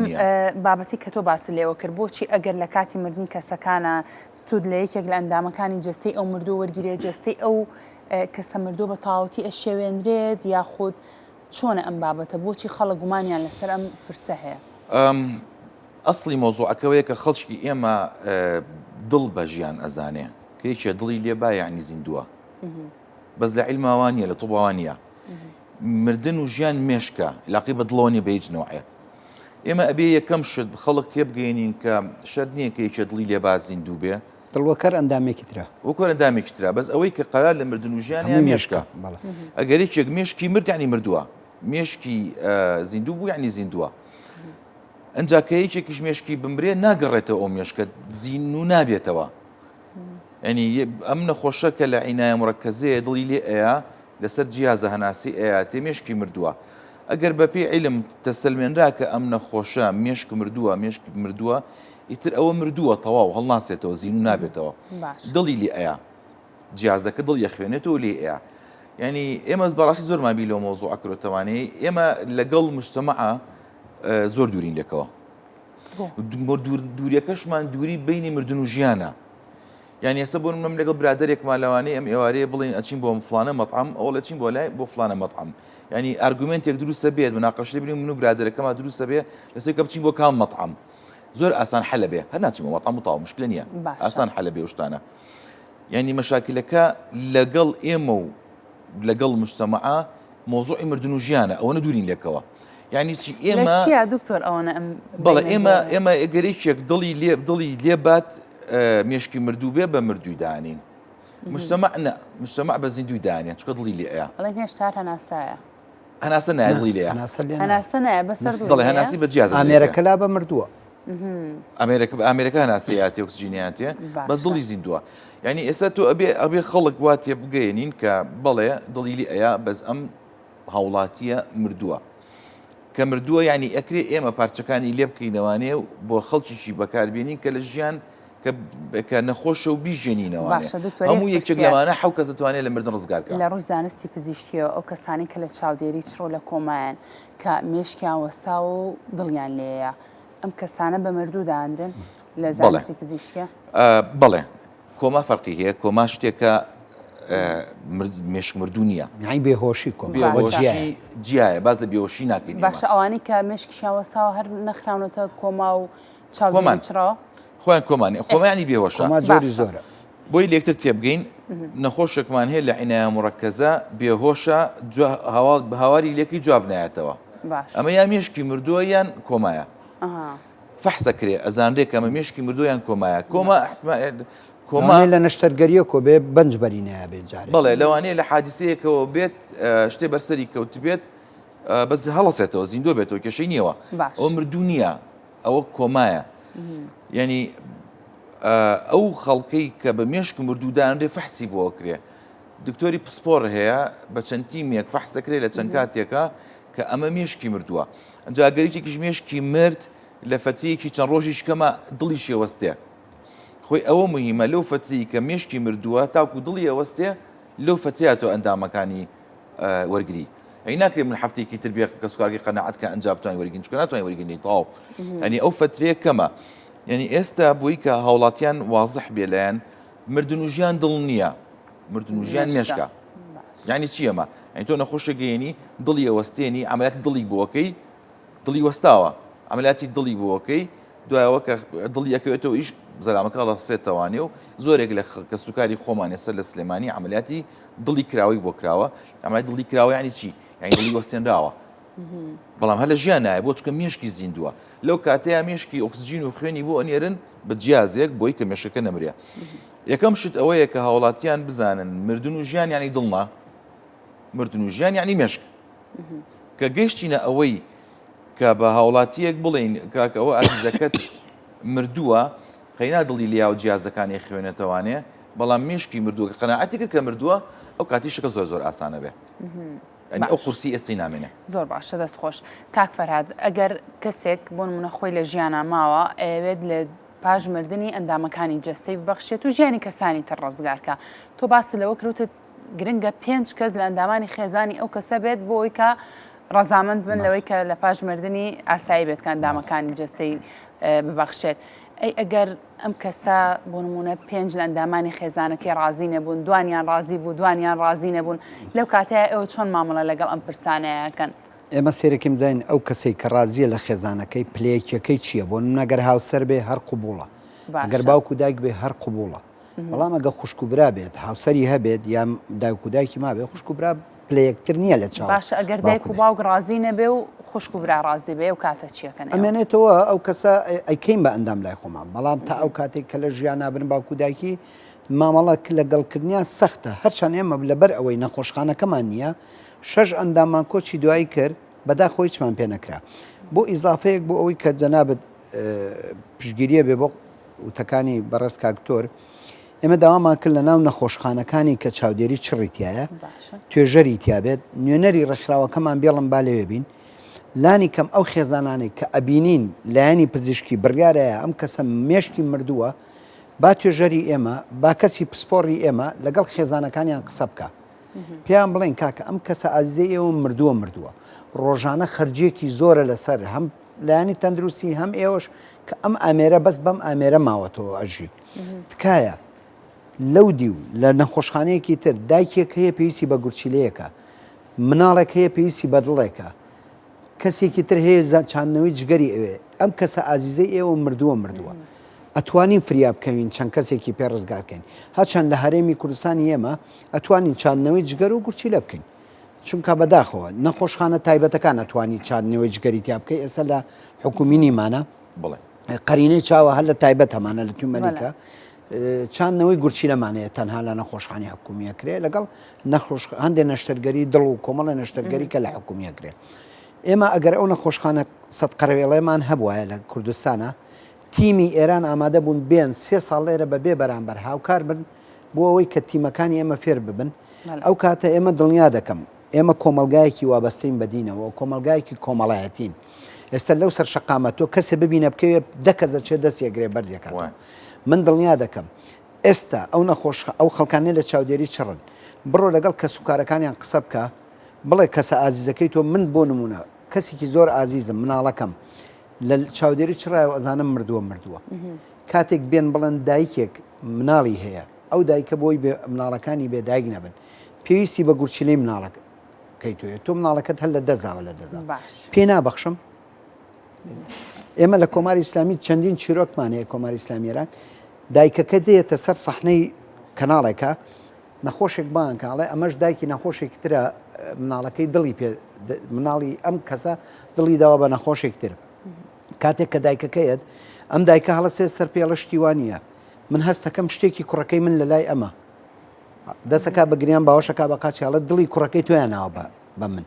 بابەتی کە تۆ باسی لێوە کرد بۆچی ئەگەر لە کاتی مردنی کەسەکانە سوود لە یەکێک لە ئەندامەکانی جەستەی ئەو مردوو وەرگیرێ جەستەی ئەو کەسە مردووە بە تەواوەتی ئەشێوێنرێت یاخود چۆنە ئەم بابەتە بۆچی خەڵک گومانیان لەسەر ئەم پرسە هەیە؟ ئەسڵی مەوزوعەکەوەیە کە خەڵکی ئێمە دڵ بە ژیان ئەزانێ کە یەکێ دڵی لێ با یعنی زیندووە بەس لە عیلما وا نییە لە طوبا وا نییە مردن و ژیان مێشکە لاقی بە دڵەوە نییە بە هیچ نەوعێ ئێمە ئەبێ یەکەم شت خەڵک تێبگەێنین کە شەرت نییە کە یەکێ دڵی لێ با زیندوو بێ دڵ وەک هەر ئەندامێکی ترە. وەک هەر ئەندامێکی ترە بەس ئەوەی کە قەرار لە مردن و ژیان هەمووی مێشکە. ئەگەر یەکێک مێشکی مرد یعنی مردووە مێشکی زیندوو بوو یعنی زیندووە ئەجا کە یەکێکیش مێشکی بمرێ ناگەڕێتەوە ئەو مێشکە زیندوو نابێتەوە ینی ئەم نەخۆشە کە لە عینایە مڕەکەزەیە دڵی لێ ئەیە لەسەر جیازە هەناسی ئەیاتێ مێشکی مردووە ئەگەر بەپێی عیلم تەسەلمێنرا کە ئەم نەخۆشە مێشک مردووە مێشک مردووە ئیتر ئەوە مردووە تەواو هەڵناسێتەوە زیندوو نابێتەوە دڵی لێ ئەیا جیازەکە دڵ یەخوێنێتەوە لێ ئەیا یعنی ئێمە بەڕاستی زۆرمان بی لەو مۆزوع کرۆتەوانەیە ئێمە لەگەڵ مجتەمەعە زۆر دوورین لێکەوە دووریەکەشمان دووری بینی مردن و ژیانە یانی ئێستا بۆ نمونە من لەگەڵ برادەرێکما لەوانەیە ئەم ئێوارەیە بڵێین ئەچین بۆ فڵانە مەتعەم ئەوڵ ئەچین بۆ لای بۆ فڵانە مەتعەم یانی argument ێک دروستە بێت مناقەشەی بنی من و برادەرەکەما دروستە بێ لەسەر کە بچین بۆ کام مەتعەم زۆر ئاسان حەلە بێ هەر ناچین بۆ مەتعەم و تاو مشکلە نییە ئاسان حەلە بێ شتانە یعنی مەشاکلەکە لەگەڵ ئێمە و لەگەڵ مجتەمەعا مۆزوعی مردن و ژیانە ئەوەنە دوورین لێکەوە یعنی چی ئێمە چیا دکتۆر ئەوەنە ئەم بەڵێ ئێمە ئێمە ئەگەرێکێک دڵی لێ دڵی لێ بات مێشکی مردوو بێ بە مردووی دانین مجتمع نە مجتمع بە زیندوی دانێن چکە دڵی لێ ئەیا ئەڵێن هێشتا هەناسایە هەناسە نایە دڵی لێیە هەناسە نایە بەسەر دڵی هەناسی بە جیاز ئامێرەکە لا بە مردووە ئامێرەکە ئامێرەکە هەناسەیاتێ ئۆکسجینیاتێ بەس دڵی زیندووە یعنی ئێستا تۆ ئەبێ ئەبێ خەڵک وا تێ بگەێنین کە بەڵێ دڵی لی ئەیا بەس ئەم هاوڵاتیە مردووە کە مردووە یعنی ئەکرێ ئێمە پارچەکانی لێ بکەینەوانێ و بۆ خەڵکیشی بەکاربیێنین کە لە ژیان کە نەخۆشە و بیژێنینەوە هەموو یەکێک لەوانە حەو کەس دەتوانێت لە مردن ڕزگار لە ڕووی زانستی پزیشکیەوە ئەو کەسانی کە لە چاودێری چڕۆ لە کۆمایان کە مێشکیان وەستاوە و دڵیان لێیە ئەم کەسانە بە مردوو دانرێن لە زانستی پزیشکیە؟ بەڵێ کۆما فەرقی هەیە کۆما شتێکە مێشک مردوو نییە یانی بێهۆشی کۆما بێهۆشی جیایە باس لە بێهۆشی ناکەین باشە ئەوانەی کە مێشکیان وەستاوە هەر نەخراونەتە کۆما و چاودێری چڕەوە خۆیان کۆمانی کۆمانی بێهۆشە کۆما جۆری زۆرە بۆی لێکتر تێبگەین. نەخۆشێکمان هەیە لە عینایە مورەکەزە بێهۆشە هاواری لێکی جواب نایەتەوە ئەمە یا مێشکی مردووە یان کۆمایە فەحسە کرێ ئەزانرێ کە ئەمە مێشکی مردووە یان کۆمایە کۆما کۆما لە نەشتەرگەریە کۆ بێ بەنج بەری نایە بێ جارێ بەڵێ لەوانەیە لە حادیسەیەکەوە بێت شتێ بەرسەری کەوتبێت بەس هەڵەسێتەوە زیندۆ بێتەوە کێشەی نییەوە ئەوە مردوو نییە ئەوە کۆمایە یعنی ئەو خەڵکەی کە بە مێشک مردوو دانرێ فەحسی بۆ ئەکرێ دکتۆری پسپۆر هەیە بە چەند تیمێک فەحس دەکرێت لە چەند کاتێکە کە ئەمە مێشکی مردووە جا گەر یەکێکیش مێشکی مرد لە فەترەیەکی چەند ڕۆژیش کەمە دڵی شێوەستێ خۆی ئەوە مهمە لەو فەتری کە مێشکی مردووە تاکو دڵی ئەوەستێ لەو فەتریا تۆ ئەندامەکانی وەرگری ئەی ناکرێت من هەفتەیەکی تر بێ کەسوکارەکەی قەناعەت کە ئەنجا بتوانین وەرگین چونکە ناتوانین وەرگین تەواو ئەنی ئەو فەترەیە کەمە یعنی ئێستا بۆی کە هاوڵاتیان وازح بێ لایەن مردن و ژیان دڵ نییە مردن و ژیان مێشکە یعنی چی ئەمە یعنی تۆ نەخۆشە گەێنی دڵی ئەوەستێنی عملیاتی دڵی بۆکەی دڵی وەستاوە عملیاتی دڵی بۆکەی دوایەوە کە دڵی ئەکەوێتەوە ئیش زەلامەکە ڕەسێتەوانێ و زۆرێک لە کەسوکاری خۆمان ئێستا لە سلێمانی عملیاتی دڵی کراوەی بۆ کراوە عملیاتی دڵی کراوە یعنی چی یعنی دڵی وەستێنراوە بەڵام هەر لە ژیان نایە بۆ چکە مێشکی زیندووە لەو کاتەیە مێشکی ئۆکسجین و خوێنی بۆ ئەنێرن بە جیازێک بۆی کە مێشەکە نەمرێ یەکەم شت ئەوەیە کە هاوڵاتیان بزانن مردن و ژیان یعنی دڵنا مردن و ژیان یعنی مێشک کە گەشتینە ئەوەی کە بە هاوڵاتییەک بڵێین کاکە ئەوە ئازیزەکەت مردووە، قەینا دڵی لێیا و جیازەکانی خوێنێتەوانێ، بەڵام مێشکی مردووە، کە قەناعەتی کرد کە مردووە، ئەو کاتی شتەکە زۆر زۆر ئاسانە بێ. یانی ئەو قورسی ئێستەی نامێنێ. زۆر باشە دەست خۆش. کاک فەرهاد ئەگەر کەسێک بۆ نمونە خۆی لە ژیانا ماوە ئەیەوێت لە پاش مردنی ئەندامەکانی جەستەی ببەخشێت و ژیانی کەسانی تر ڕزگار کا تۆ باست لەوە کرد وتت گرنگە پێنج کەس لە ئەندامانی خێزانی ئەو کەسە بێت بۆ ئەوەی کە ڕەزامەند بن لەوەی کە لە پاش مردنی ئاسایی بێت کە ئەندامەکانی جەستەی ببەخشێت. ئەی ئەگەر ئەم کەسە بۆ نمونە پێنج لە ئەندامانی خێزانەکەی ڕازی نەبوون دوانیان ڕازی بوو دوانیان ڕازی نەبوون لەو کاتەیە ئێوە چۆن مامەڵە لەگەڵ ئەم پرسانەیەکەن؟ ئێمە سێرەکەین بزانین ئەو کەسەی کە ڕازیە لە خێزانەکەی پلەیەکیەکەی چییە بۆ نمونە گەر هاوسەر بێ هەر قبوڵە ئەگەر باوک و دایک بێ هەر قبوڵە بەڵام ئەگە خوشک و برا بێت هاوسەری هەبێت یان دایک و دایکی مابێ خوشک و برا پلە یەکتر نییە لە چاو باشە ئەگەر دایک و باوک ڕازی نەبێ و خوشک و برا ڕازی بێ ئەو کاتە چیەکەن ئەمێنێتەوە ئەو کەسە ئەیکەین بە ئەندام لای خۆمان بەڵام تا ئەو کاتێک کە لە ژیان نابن باوک و دایکی مامەڵە لەگەڵکردنیان سەختە هەرچەند ئێمە لەبەر ئەوەی نەخۆشخانەکەمان نییە شەش ئەنداممان کۆچی دوایی کرد بەداخەوە هیچمان پێ نەکرا بۆ ئیزافەیەک بۆ ئەوەی کە جەنابت پشگیریە بێ بۆ وتەکانی بەڕێز کاک دکتۆر ئێمە داوامان کرد لە ناو نەخۆشخانەکانی کە چاودێری چڕی تایە توێژەری تیابێت نوێنەری ڕێکخراوەکەمان بێڵم با لەوێ بین لانی کەم ئەو خێزانانەی کە ئەبینین لایەنی پزیشکی بڕیارەیە ئەم کەسە مێشکی مردووە با توێژەری ئێمە با کەسی پسپۆڕی ئێمە لەگەڵ خێزانەکانیان قسە بکە پێیان بڵێن کاکە ئەم کەسە ئازیزەی ئێوە مردووە مردووە ڕۆژانە خەرجیەکی زۆرە لەسەر هەم لایەنی تەندروستی هەم ئێوەش کە ئەم ئامێرە بەس بەم ئامێرە ماوەتەوە ئەژی تکایە لەو دیو لە نەخۆشخانەیەکی تر دایکێک هەیە پێویستی بە گورچیلەیەکە مناڵێک هەیە پێویستی بە دڵێکە کەسێکی تر هەیە چاندنەوەی جگەری ئەوێ ئەم کەسە ئازیزەی ئێوە مردووە مردووە ئەتوانین فریا بکەوین چەند کەسێکی پێ ڕزگارکەین هەرچەند لە هەرێمی کوردستانی ئێمە ئەتوانین چاندنەوەی جگەر و گورچیلە بکەین چونکە بەداخەوە نەخۆشخانە تایبەتەکان ئەتوانی چاندنەوەی جگەری تیا بکەی ئێستا لە حکومی نیمانە بڵێ قەرینەی چاوە هەر لە تایبەت هەمانە لە توی مەلیکە چاندنەوەی گورچیلەمانەیە تەنها لە نەخۆشخانی حکومیە کرێ لەگەڵ نەخۆش هەندێک نەشتەرگەری دڵ و کۆمەڵە نەشتەرگەری کە لە حکومیە کرێ ئێمە ئەگەر ئەو نەخۆشخانە سەد قەرەوێڵێمان هەبوایە لە کوردستانە تیمی ئێران ئامادە بوون بێن سێ ساڵ لێرە بە بێ بەرامبەر هاوکار بن بۆ ئەوەی کە تیمەکانی ئێمە فێر ببن ئەو کاتە ئێمە دڵنیا دەکەم ئێمە کۆمەڵگایەکی وابەستەین بە دینەوە کۆمەڵگایەکی کۆمەڵایەتین ئێستا لەو سەر شەقامە تۆ کەسێ ببینە بکەوێ دە کەس دەچێت دەست یەگرێ بەرزیەکات من دڵنیا دەکەم ئێستا ئەو نەخۆش ئەو خەڵکانەی لە چاودێری چڕن بڕۆ لەگەڵ کەسوکارەکانیان قسە بکە بڵێ کەسە ئازیزەکەی تۆ من بۆ نمونە کەسێکی زۆر ئازیزم مناڵەکەم لە چاودێری چڕایەوە ئەزانم مردووە مردووە کاتێک بێن بڵێن دایکێک مناڵی هەیە ئەو دایکە بۆی مناڵەکانی بێ دایک نەبن پێویستی بە گورچیلەی مناڵەکەی تۆیە تۆ مناڵەکەت هەر لە دەزاوە لە دەزا پێ نابەخشم ئێمە لە کۆماری ئیسلامی چەندین چیرۆکمان هەیە کۆماری ئیسلامی ئێران دایکەکە دێتە سەر سەحنەی کەناڵێکە. نەخۆشێک بانگ کە ئەڵێ ئەمەش دایکی نەخۆشێکی ترە مناڵەکەی دڵی پێ مناڵی ئەم کەسە دڵی داوە بە نەخۆشێک تر کاتێک کە دایکەکەیەت ئەم دایکە هەڵەسێ سەر پێڵە شتی وانە من هەستەکەم شتێکی کوڕەکەی من لە لای ئەمە دەسەکە بە گریان باوەشەکە بە قاچیاڵە دڵی کوڕەکەی تۆیان ناوە بە بە من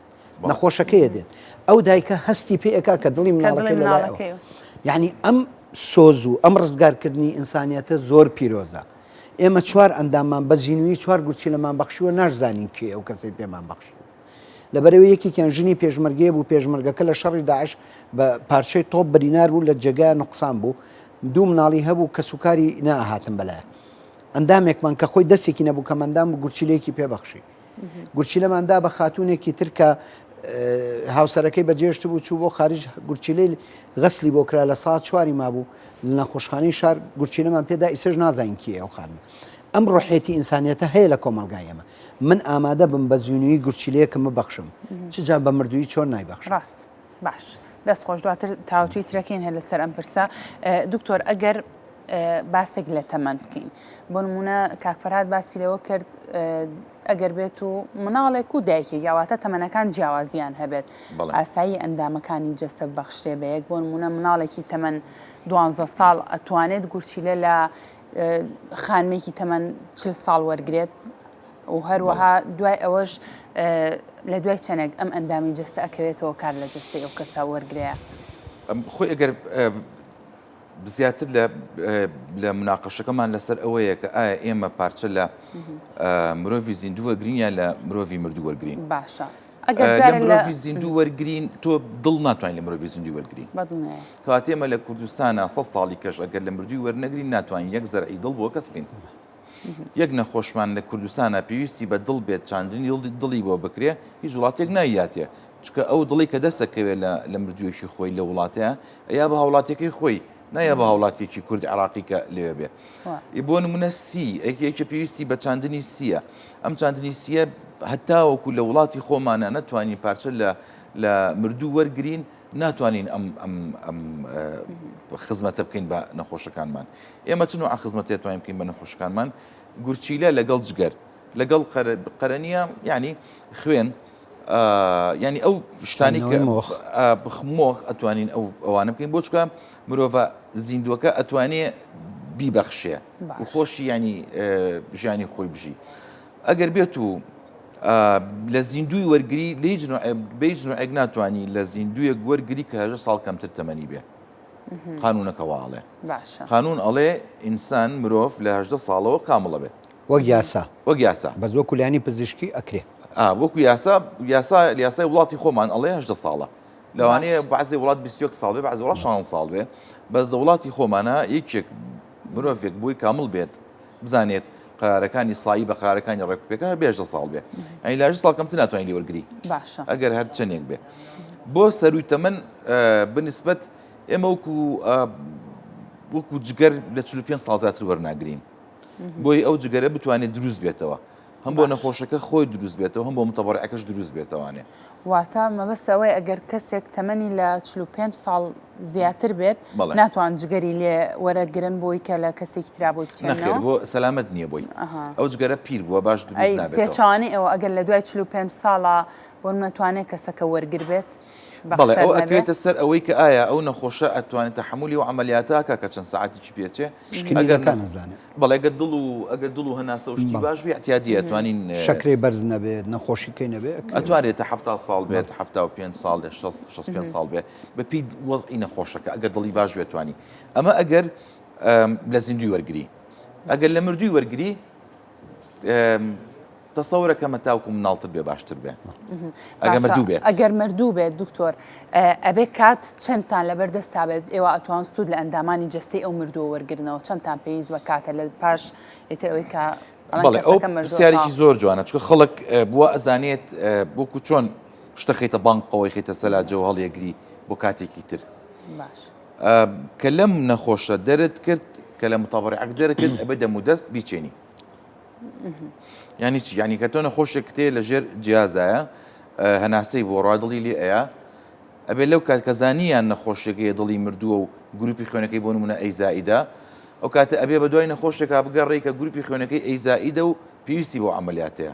نەخۆشەکەیە دێت ئەو دایکە هەستی پێ ئەکا کە دڵی مناڵەکەی لە لای یعنی ئەم سۆز و ئەم ڕزگارکردنی ئینسانیەتە زۆر پیرۆزە ئێمە چوار ئەنداممان بە زیینوی چوار گورچیلەمان بەخشیوە ناشزانین کێ ئەو کەسەی پێمان بەخشی لەبەرەوەی یەکێکیان ژنی پێشمەرگەیە بوو پێشمەرگەکە لە شەڕی داعش بە پارچەی تۆپ برینار بوو لە جێگای نوقسان بوو دوو مناڵی هەبوو کەسوکاری ناهاتن بەلایە ئەندامێکمان کە خۆی دەستێکی نەبوو کە مەندام بوو گورچیلەیەکی پێ بەخشی گورچیلەمان دا بە خاتوونێکی تر کە هاوسەرەکەی بەجێشت بوو چوو بۆ خارج گورچیلەی غەسلی بۆ کرا لە ساعت چواری مابوو لە نەخۆشخانەی شار گورچیلەمان پێدا ئیسەش نازانین کێ ئەو خانمە ئەم ڕۆحێتی ئینسانیەتە هەیە لە کۆمەڵگای ئێمە من ئامادە بم بە زیینوی گورچیلەیەکم ببەخشم چ جا بە مردووی چۆن نایبەخشم ڕاست باش دەست خۆش دواتر تاوتوی ترەکەین هەر لەسەر ئەم پرسە دکتۆر ئەگەر باسێک لە تەمەن بکەین بۆ نمونە کاک فەرهاد باسی لەوە کرد ئەگەر بێت و مناڵێک و دایکێک یاواتە تەمەنەکان جیاوازیان هەبێت ئاسایی ئەندامەکانی جەستە بەخشرێ بە یەک بۆ نمونە مناڵێکی تەمەن دوانزە ساڵ ئەتوانێت گورچیلە لە خانمێکی تەمەن چل ساڵ وەرگێت و هەروەها دوای ئەوەش لە دوای چەندێک ئەم ئەندامی جەستە ئەکەوێتەوە کار لە جەستەی ئەو کەسە وەرگێ خۆی ئەگەر زیاتر لە لە مناقەشەکەمان لەسەر ئەوەیە کە ئایا ئێمە پارچە لە مرۆڤی زیندوو وەرگرین یان لە مرۆڤی مردوو وەرگرین باشە ئەگەر جارێ لە مرۆڤی زیندوو وەرگرین تۆ دڵ ناتوانین لە مرۆڤی زیندوو وەرگرین کەواتە ئێمە لە کوردستانە 100 ساڵی کەش ئەگەر لە مردووی وەرنەگرین ناتوانین یەک زەرعی دڵ بۆ کەس بکەین یەک نەخۆشمان لە کوردستانە پێویستی بە دڵ بێت چاندنی دڵی بۆ بکرێ هیچ وڵاتێک نایاتێ چونکە ئەو دڵی کە دەستەکەوێت لە مردوویەکی خۆی لە وڵاتەیە ئەیا بە هاوڵاتیەکەی خۆی نایە بە هاوڵاتیەکی کورد عراقی کە لەوێ بێ بۆ نمونە سی یەکێکی پێویستی بە چاندنی سیە ئەم چاندنی سیە هەتاوەکو لە وڵاتی خۆمانە نەتوانین پارچە لە لە مردوو وەرگین ناتوانین ئەم ئەم ئەم خزمەتە بکەین بە نەخۆشەکانمان ئێمە چ نوع خزمەتێ توانین بکەین بە نەخۆشەکانمان گورچیلە لەگەڵ جگەر لەگەڵ قەرەنیە یعنی خوێن یانی ئەو شتانی کە مۆخ ئەتوانین ئەو ئەوانە بکەین بۆ چکە مرۆڤە زیندووەکە ئەتوانێ بیبەخشێ و خۆشی ینی ژیانی خۆی بژی ئەگەر بێت و لە زیندوی وەرگری لە هیچ بێ نوعێک ناتوانانی لە زیندویەک وەرگری کە هەژە ساڵ کەمتر تەمەنی بێ قانونەکە واڵێ قانون ئەڵێ ئینسان مرۆڤ لە هەدە ساڵەوە کامڵە بێت وەک یاسا. وەک یاسا. بەس وەکو لایەنی پزیشکی ئەکرێ. ئا وەکو یاسا یاسا یاسای وڵاتی خۆمان ئەڵێ 18 ساڵە. لەوانەیە بەعزێ وڵات 21 ساڵ بێ بەعزێ وڵات 16 ساڵ بێ بەس لە وڵاتی خۆمانە یەکێک مرۆڤێک بۆی کامڵ بێت بزانێت قرارەکانی سایی بە قرارەکانی ڕێکوپێکە هەر بێژە ساڵ بێ ئەی لاژ ساڵ کەمتر ناتوانین لێ وەرگری باشە ئەگەر هەر چەندێک بێ بۆ سەروی تەمەن بنسبەت ئێمە وەکو وەکو جگەر لە 45 ساڵ زیاتر وەرناگرین بۆی ئەو جگەرە بتوانێت دروست بێتەوە هەم بۆ نەخۆشەکە خۆی دروست بێتەوە هەم بۆ متەبەڕعەکەش دروست بێتەوانێ. واتە مەبەست ئەوەیە ئەگەر کەسێک تەمەنی لە 45 ساڵ زیاتر بێت ناتوان جگەری لێ وەرەگرن بۆی کە لە کەسێکی ترا بۆی بچێنەوە؟ نەخێر بۆ سەلامەت نییە بۆی ئەو جگەرە پیر بووە باش دروست نابێتەوە. پێچەوانەی ئەوە ئەگەر لە دوای 45 ساڵە بۆ نمونە توانێت کەسەکە وەرگر بێت؟ بەڵێ ئەو ئەکەوێتە سەر ئەوەی کە ئایا ئەو نەخۆشە ئەتوانێت تەحەمولی ئەو عەمەلیاتە کا کە چەند سەعاتێکی پێچێ ئەگەر نەزانێت بەڵێ ئەگەر دڵ و ئەگەر دڵ و هەناسە و شتی باش بێ اعتیادیە ئەتوانین شەکرەی بەرز نەبێت نەخۆشیکەی نەبێت ئەتوانێت تا 70 ساڵ بێت 75 ساڵ بێت 65 ساڵ بێت بەپێی وەزعی نەخۆشەکە ئەگەر دڵی باش بێت توانی ئەمە ئەگەر لە زیندوی وەرگری ئەگەر لە مردووی وەرگری تەسەورەکەم هەتاوەکو مناڵتر بێ باشتر بێ ئەگەر مردوو بێ. ئەگەر مردوو بێت دکتۆر ئەبێ کات چەندتان لەبەر دەستا بێت ئێوە ئەتوان سوود لە ئەندامانی جەستەی ئەو مردووە وەرگرنەوە چەندتان پێویست بە کاتە لە پاش ئیتر ئەوەی کە بەڵێ ئەو پرسیارێکی زۆر جوانە چونکە خەڵک بووە ئەزانێت وەکو چۆن شتە خەیتە بانقەوەی خەیتە سەلاجەوە هەڵیەگری بۆ کاتێکی تر باش کە لەم نەخۆشە دەرت کرد کە لە متابڕعەک دەرت کرد ئەبێ دەمودەست بیچێنی یانی چی یانی کە تۆ نەخۆشێک تێ لە ژێر جیازایە هەناسەی بۆ ڕا دڵی لێ ئەیا ئەبێ لەو کات کە زانیان نەخۆشیەکەی دڵی مردووە و گروپی خوێنەکەی بۆ نمونە A زائیدە ئەو کاتە ئەبێ بە دوای نەخۆشێکا بگەڕێی کە گروپی خوێنەکەی A زائیدە و پێویستی بۆ عملیاتەیە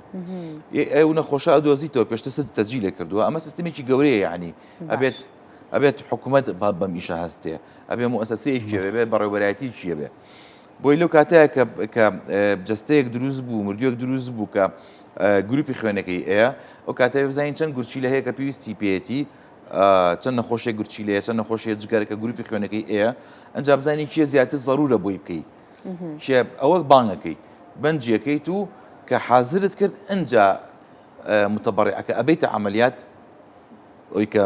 ئەو نەخۆشە ئەدۆزیتەوە پێشتر ست تەجیلێ کردووە ئەمە سیستمێکی گەورەیە یعنی ئەبێت ئەبێت حکوومەت بەم ئیشە هەستێ ئەبێ موسسەیەکی بێ بەڕێوەبەرایەتی بێ بۆی لەو کاتەیە کە کە جستەیەک دروست بوو مردوویەک دروست بوو کە گروپی خوێنەکەی ئەیە ئەو کاتە بزانین چەند گورچیلە هەیە کە پێویستی پێیەتی چەند نەخۆشیە گورچیلەیە چەند نەخۆشیە جگەرە کە گروپی خوێنەکەی ئەیە ئەنجا بزانین کێ زیاتر زەرورە بۆی بکەی کێ ئەوە بانگەکەی بەنجیەکەیت و کە حازرت کرد ئەجا متبڕعەکە ئەبیتە عملیات ئەوی کە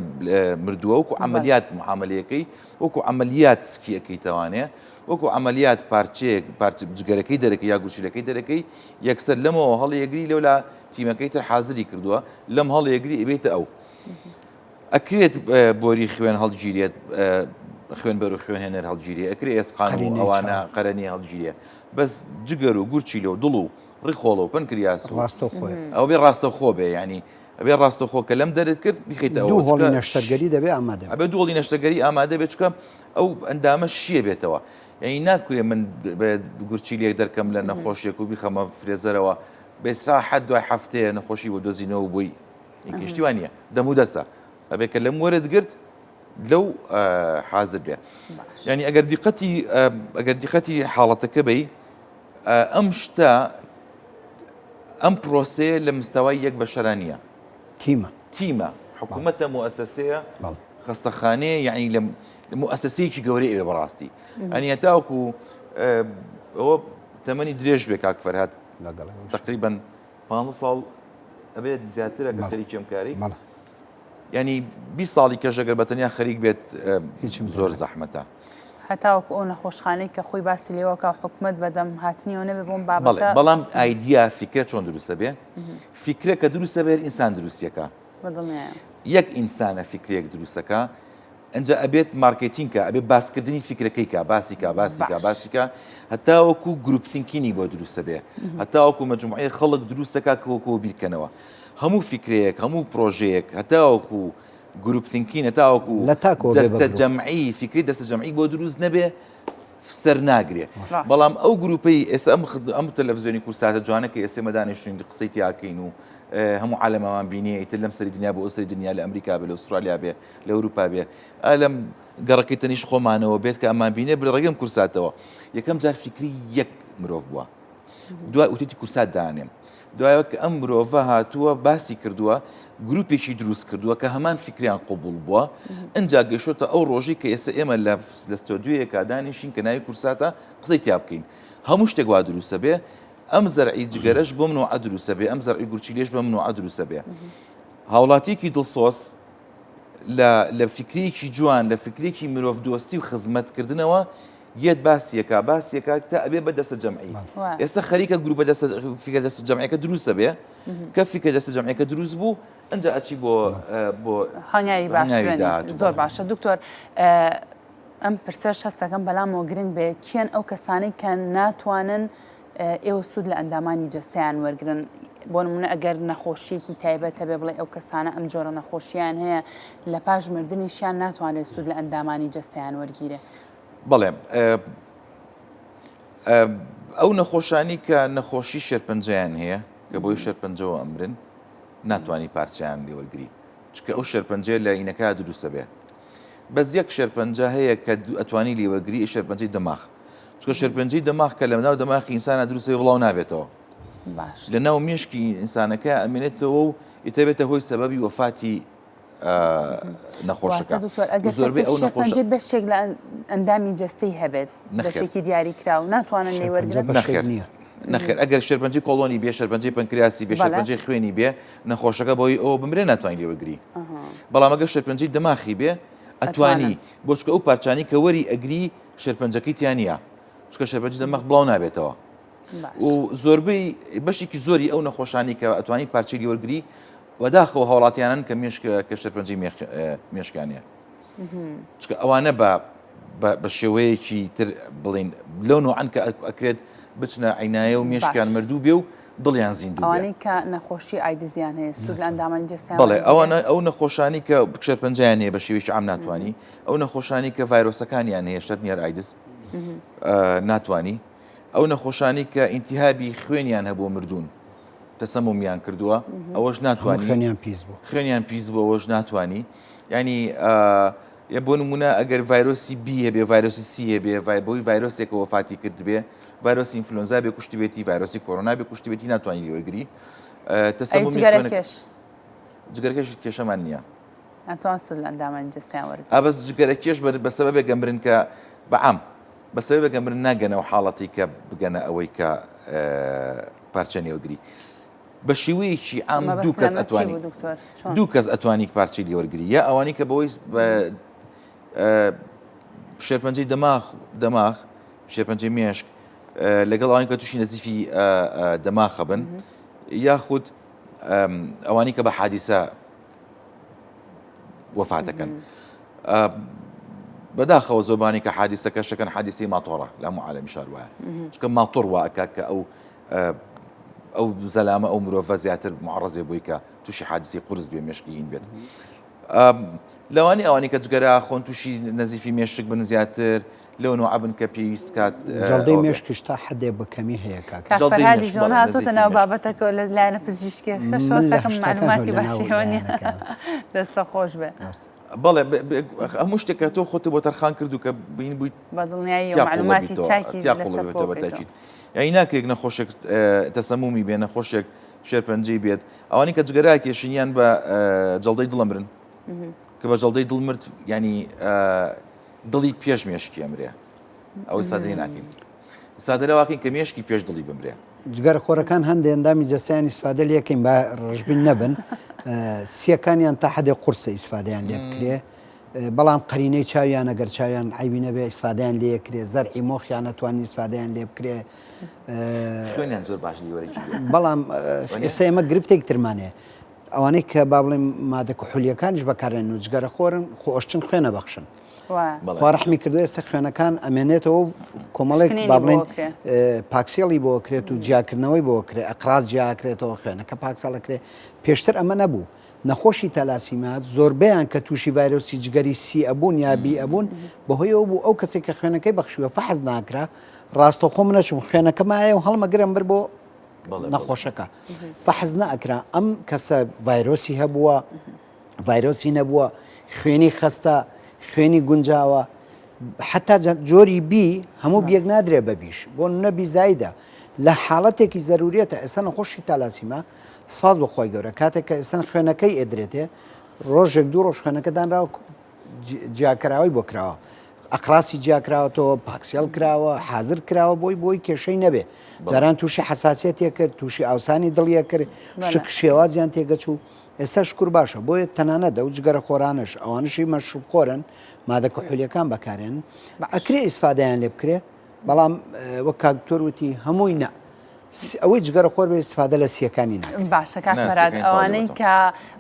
مردووە وەکو عملیات معاملەکەی وەکو عملیات سکیەکەیتەوانێ وەکو عملیات پارچەیەک پارچ جگەرەکەی دەرەکە یا گورچیلەکەی دەرەکەی یەکسەر لەمەوە هەڵیەگری لەولا تیمەکەی تر حازری کردووە لەم هەڵیەگری ئەبێتە ئەو ئەکرێت بۆری خوێن هەڵگیرێت خوێنبەر و خوێنهێنەر هەڵگیرێ ئەکرێ ئێسقان و ئەوانە قەرەنی هەڵگیرێ بەس جگەر و گورچیلە و دڵ و ڕیخۆڵە و پەنکریاس و ڕاستەوخۆ ئەو بێ ڕاستەوخۆ بێ ینی ئەبێ ڕاستەوخۆ کە لەم دەرت کرد بیخیتە ئەو دوو هۆڵی نەشتەرگەری دەبێ ئامادە ئەبێ دوو هۆڵی نەشتەرگەری ئامادە بێت چونکە ئەو ئەندامە شیە بێتەوە یعنی ناکرێ من گورچیلێک دەرکەم لە نەخۆشیێک و بیخەمە فرێزەرەوە بێسراحەت دوای هەفتەیە نەخۆشی بۆ دۆزینەوە بۆی کەشتی وان نییە دەم و دەستە ئەبێ کە لەم وەرت گرت لەو حازر بێ یعنی ئەگەر دیقەتی ئەگەر دیقەتی حاڵەتەکە بی ئەم شتە ئەم پرۆسەیە لە مستەوای یەک بەشەرا نییە تیمە تیمە حکوومەتە موئەسەسەیە خەستەخانەیە یعنی لە موئەسەسەیەکی گەورەی ئەوێ بەڕاستی ئەنی هەتاوەکو ئەوە تەمەنی درێژ بێ کاک فەرهاد تقریبا 15 ساڵ ئەبێت زیاترە کە خەریکی ئەم کاری ینی 20 ساڵی کەش ئەگەر بە تەنیا خەریک بێت هیچم زۆر زەحمەتە. هەتاوەکو ئەو نەخۆشخانەی کە خۆی باسی لێوەکە حکومت بەدەم هاتنیەوە نەبێ بۆم بابەتە بەڵام ئایدیا فیکرە چۆن دروستە بێ فیکرە کە دروستە بێت ئینسان دروستیەکە یەک ئینسانە فیکرێک دروستەکە ئەجا ئەبێت مارکێتینگ کا ئەبێت باسکردنی فیکرەکەی کا باسی کا باسی کا باسی کا هەتاوەکو group thinking ی بۆ دروستە بێ هەتاوەکو مەجموعەی خەڵک دروستەکە کە وەکو بیرکەنەوە هەموو فیکرەیەک هەموو پرۆژەیەک هەتاوەکو group thinking هەتاوەکو لە تاکەوە بێ دەستە بە گروپ. جەمعی فیکری دەستە جەمعی بۆ دروست نەبێ سەر ناگرێ بەڵام ئەو گروپەی ئێستا ئەم ئەم تەلەڤزیۆنی کورساتە جوانە کە ئێستا ئێمە دانیشتوین قسەی تیاکەین و هەموو عالەمەمان بینیە ئیتر لەم سەری دنیا بۆ ئەو سەری دنیا لە ئەمریکا بێ لە ئوسترالیا بێ لە ئەوروپا بێ ئا لەم گەڕەکەی تەنیشت خۆمانەوە بێت کە ئەمان بینێ بە ڕێگەم کورساتەوە یەکەم جار فیکری یەک مرۆڤ بووە دوای وتێتی کورسات دانێم دوایەوە کە ئەم مرۆڤە هاتووە باسی کردووە گروپێکی دروست کردووە کە هەمان فیکریان قبوڵ بووە ئەجا گەشتۆتە ئەو ڕۆژەی کە ئێستا ئێمە لە لە ستۆدیۆیەکە دانیشین کە ناوی کورساتە قسەی تیا بکەین هەموو شتێک وا دروستە بێ ئەم زەرعی جگەرەش بۆم نوعە دروستە بێ ئەم زەرعی گورچیلێش بەم نوعە دروستە بێ هاوڵاتیەکی دڵسۆز لە لە فیکرێکی جوان لە فیکرێکی مرۆڤ دۆستی و خزمەتکردنەوە یەت باسیەکە باسیەکە تا ئەبێ بە دەستە جەمعی ئێستا خەریکە گروپە دەستە فیکرە دەستە جەمعەکە دروستە بێ کە فیکرە دەستە جەمعەکە دروست بوو ئەنجا ئەچی بۆ بۆ هەنگاوی باشتر زۆر باشە دکتۆر ئەم پرسەش هەستەکەم بەلامەوە گرنگ بێ کێن ئەو کەسانەی کە ناتوانن ئێوە سوود لە ئەندامانی جەستەیان وەرگن بۆ نمونە ئەگەر نەخۆشیەکی تایبەت هەبێ بڵێ ئەو کەسانە ئەم جۆرە نەخۆشیان هەیە لە پاش مردنیشیان ناتوانێت سوود لە ئەندامانی جەستەیان وەرگیرێ. بەڵێ ئەو نەخۆشانی کە نەخۆشی شێرپەنجەیان هەیە کە بۆی شێرپەنجەوە ئەمرن ناتوانانی پارچیان لێوەرگری چکە ئەو شێرپەنجەیە لە ئینەکە دروستە بێ بەس یەک شێرپەنجە هەیە کە ئەتوانی لێوەگری شێرپەنجەی دەماغ چونکە شێرپەنجەی دەماغ کە لە ناو دەماخی ئینسانە دروستە بڵاو نابێتەوە باش لە ناو مێشکی ئینسانەکە ئەمێنێتەوە و ئیتەبێتە هۆی سەبەبی وەفاتی نەخۆشەکە دکتۆر ئەگەر زۆربەی ئەو نەخۆشە بەشێک لە ئەندامی جەستەی هەبێت بەشێکی دیاری کراو ناتوانن لێی وەرگرن نەخێر نەخێر ئەگەر شێرپەنجەی کۆڵۆنی بێ شێرپەنجەی پەنکریاسی بێ شێرپەنجەی خوێنی بێ نەخۆشەکە بۆی ئەوە بمرێ ناتوانانی لێ وەرگری بەڵام ئەگەر شێرپەنجەی دەماخی بێ ئەتوانی بۆ چکە ئەو پارچانی کە وەری ئەگری شێرپەنجەکەی تیا نییە چکە شێرپەنجەی دەماخ بڵاو نابێتەوە و زۆربەی بەشێکی زۆری ئەو نەخۆشانی کە ئەتوانی پارچەی لێوەرگری بەداخەوە هاوڵاتیانن کە مێشک کە شێرپەنجەی مێشکانە چکە ئەوانە بە بە شێوەیەکی تر بڵین لەو نوعەن کە ئەکرێت بچنە عینایە و مێشکیان مردوو بێ و دڵیان زیندوو ئەوانەی کە نەخۆشی ئایدزیان هەیە سوود لە ئەندامانی جەستەیان بەڵێ ئەوانە ئەو نەخۆشانی کە شێرپەنجەیان هەیە بە شێوەیەکی عام ناتوانی ئەو نەخۆشانی کە ڤایرۆسەکانیان هەیە شەرت نییە ئایدز ناتوانی ئەو نەخۆشانی کە ئینتیهابی خوێنیان هەبوو مردوون. تەسەمومیان کردووە ئەوەش ناتوانانی خوێنیان پیس بوو خوێنیان پیس بوو ئەوەش ناتوانانی ینی یە بۆ نمونە ئەگەر ڤایرۆسی بی هەبێ ڤایرۆسی سی هەبێ ڤای بۆی ڤایرۆسێکە وەفاتی کردبێ ڤایرۆسی ئینفلۆنزا بێ کوشتبێتی ڤایرۆسی کۆرۆنا بێ کوشتبێتی ناتوانانی لێوەرگری تەسەمومی جگەرەکێش جگەرەکێش کێشەمان نییە ئەتوان سود لە ئەندامانی جەستەیان وەرگرن. ئا بەس جگەرەکێش بە سەبەبێک ئەمرن کە بە عام بە سەبەبێک ئەمرن ناگەنەوە حاڵەتی کە بگەنە ئەوەی کە پارچە نێوەگری بە شێوەیەکی عام دوو کەس ئەتوانی دوو کەس ئەتوانی پارچەی لێوەرگری یا ئەوانی کە بەوەی شێرپەنجەی دەماخ دەماخ شێرپەنجەی مێشک لەگەڵ ئەوانی کە تووشی نەزیفی دەماخە بن یاخود ئەوانی کە بە حادیسە وەفاتەکەن بەداخەوە زۆبانی کە حادیسەکە شەکەن حادیسی ماتۆڕە لە هەموو عالەمی شار وایە چکە ماتۆڕ وا ئەکا کە ئەو ئەو زەلامە ئەو مرۆڤە زیاتر معڕز بێ بۆی کە تووشی حادیسی قورس بێ مێشکین بێت لەوانی ئەوانی کە جگەرە خۆن تووشی نەزیفی مێشک بن زیاتر لەو نوعە بن کە پێویست کات جەڵدەی مێشکیش تا حدێ بە کەمی هەیە کاک جەڵدەی مێشک بەڵێ هاتۆتە ناو بابەتەکە لە لایەنە پزیشکیەکە شۆستەکەم معلوماتی باشیەوە نییە دەستە خۆش بێ. بەڵێ هەموو شتێک کە تۆ خۆت بۆ تەرخان کرد و کە بین بوویت بە دڵنیایی معلوماتی چاکی لەسەر بە تاکید یعنی ناکرێت نەخۆشێک تەسەمومی بێ نەخۆشێک شێرپەنجەی بێت ئەوانی کە جگەرە کێشن یان بە جەڵدەی دڵ ئەمرن کە بە جەڵدەی دڵ مرد ینی دڵی پێش مێشکی ئەمرێ ئەو ئیسفادە لێ ناکەین ئیسفادە لەوە کەین کە مێشکی پێش دڵی بمرێ. جگەرەخۆرەکان هەندێ ئەندامی جەستەیان ئیسفادە لێکەین با ڕەشبین نەبن سیەکانیان تا حەدێ قورسە ئیسفادەیان لێ بکرێ بەڵام قەرینەی چاویان ئەگەر چاویان عەیبی نەبێ ئیسفادەیان لێ کرێ زەرعی مۆخیان ئەتوانین ئیسفادەیان لێ بکرێ خوێنیان زۆر باش لیوەرەکی بەڵام ئێستا ئێمە گرفتێک ترمان هەیە ئەوانەی کە با بڵێم مادە کحولیەکانیش بەکارێن و جگەرە خۆرن خۆ ئەشچن خوێنە بەخشن خوا ڕەحمی کردو ئێستا خوێنەکان ئەمێنێتەوە و کۆمەڵێک با بڵێن پاکسێڵی بۆ کرێت و جیاکردنەوەی بۆ کرێ ئەقراز جیاکرێتەوە خوێنەکە پاکساڵەکرێ پێشتر ئەمە نەبوو نەخۆشی تالاسیما زۆربەیان کە تووشی ڤایرۆسی جگەری سی ئەبوون یا بی ئەبوون بەهۆیەوە بوو ئەو کەسێک کە خوێنەکەی بەخشیوە فەحز ناکرا ڕاستەوخۆ منەچوم خوێنەکە مایە و هەڵمەگرم بر بۆ نەخۆشەکە فەحز نەئەکرا ئەم کەسە ڤایرۆسی هەبووە ڤایرۆسی نەبووە خوێنی خەستە خوێنی گونجاوە حتا جۆری بی هەموو بیەک نادرێ بە بیش بۆ نەبی زایدە لە حاڵەتێکی زەروریەتە ئێستا نەخۆشی تالاسیما سپاس بۆ خۆی گەورە کاتێک کە ئێستا خوێنەکەی ئێدرێتێ ڕۆژێک دوو ڕۆژ خوێنەکە دانراوە جیاکراوەی بۆ کراوە ئەقراسی جیاکراوەتەوە پاکسیل کراوە حاضر کراوە بۆی بۆی کێشەی نەبێ جاران تووشی حساسیەتێ کرد تووشی ئاوسانی دڵیە کرد شک شێوازیان تێگەچوو ئێستا شکر باشە بۆیە تەنانەت ئەو جگەرە خۆرانش ئەوانشی مەشروب خۆرن مادە کحولیەکان بەکارێن ئەکرێ ئیسفادەیان لێ بکرێ بەڵام وەک کاک دکتۆر وتی هەمووی نا ئەوەی جگەرە خۆر بێ ئیسفادە لە سیەکانی ناکرێت. باشە کاک فەرهاد ئەوانەی کە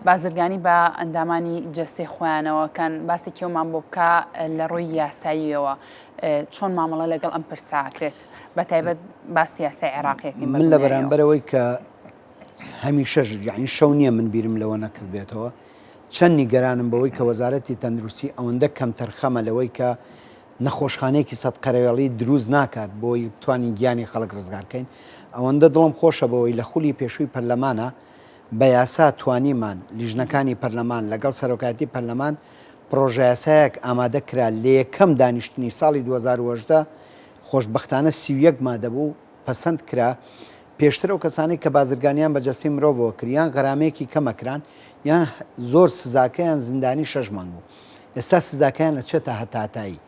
بازرگانی بە ئەندامانی جەستەی خۆیانەوە کەن باسێکی ئەومان بۆ بکە لە ڕووی یاساییەوە چۆن مامەڵە لەگەڵ ئەم پرسە ئەکرێت بە تایبەت باسی یاسای عێراقیەکەین من لە بەرامبەرەوەی کە هەمیشەش یعنی شەو نییە من بیرم لەوە نەکردبێتەوە چەند نیگەرانم بەوەی کە وەزارەتی تەندروستی ئەوەندە کەمتەرخەمە لەوەی کە نەخۆشخانەیەکی سەد قەرەوێڵی دروست ناکات بۆی بتوانین گیانی خەڵک ڕزگار کەین ئەوەندە دڵم خۆشە بەوەی لە خولی پێشووی پەرلەمانە بە یاسا توانیمان لیژنەکانی پەرلەمان لەگەڵ سەرۆکایەتی پەرلەمان پڕۆژەیاسایەک ئامادە کرا لە یەکەم دانیشتنی ساڵی 2018 خۆشبەختانە 31 مادە بوو پەسەند کرا، پێشتر ئەو کەسانەی کە بازرگانیان بە جەستەی مرۆڤەوە کرد یان غەرامەیەکی کەم ئەکران یان زۆر سزاکەیان زیندانی شەش مانگ بوو ئێستا سزاکەیان ئەچێتە هەتاهەتایی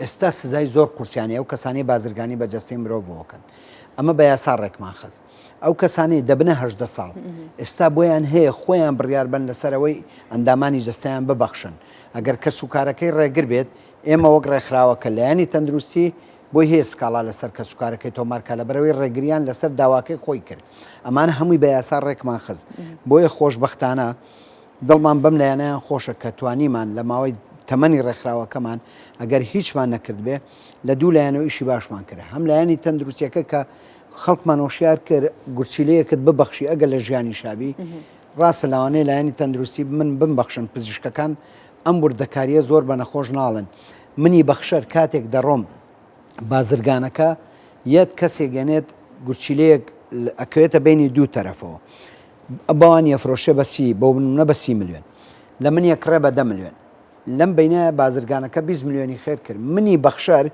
ئێستا سزای زۆر قورسیان هەیە ئەو کەسانەی بازرگانی بە جەستەی مرۆڤەوە کەن ئەمە بە یاسا ڕێکمان خست ئەو کەسانەی دەبنە 18 ساڵ ئێستا بۆیان هەیە خۆیان بڕیار بن لەسەر ئەوەی ئەندامانی جەستەیان ببەخشن ئەگەر کەس و کارەکەی ڕێگر بێت ئێمە وەک ڕێکخراوەکە لایەنی تەندروستی بۆی هەیە سکاڵا لەسەر کەسوکارەکەی تۆمار کا لەبەرئەوەی ڕێگریان لەسەر داواکەی خۆی کرد ئەمانە هەمووی بە یاسا ڕێکمان خست بۆیە خۆشبەختانە دڵمان بەم لایەنەیان خۆشە کە توانیمان لە ماوەی تەمەنی ڕێکخراوەکەمان ئەگەر هیچمان نەکردبێ لە دوو لایەنەوە ئیشی باشمان کرد هەم لایەنی تەندروستیەکە کە خەڵکمان هۆشیار کرد گورچیلەیەکت ببەخشی ئەگەر لە ژیانی شابی ڕاستە لەوانەیە لایەنی تەندروستی من بمبەخشن پزیشکەکان ئەم وردەکاریە زۆر بە نەخۆش ناڵێن منی بەخشەر کاتێک دەڕۆم بازرگانەکە یەت کەسێک ئەنێت گورچیلەیەک. ئەکەوێتە بینی دوو تەرەفەوە بەوان یەفرۆشێ بە سی بۆ نمونە بە سی ملیۆن لە من یەکڕێ بە دە ملیۆن لەم بەینە بازرگانەکە 20 ملیۆنی خێر کرد منی بەخشەر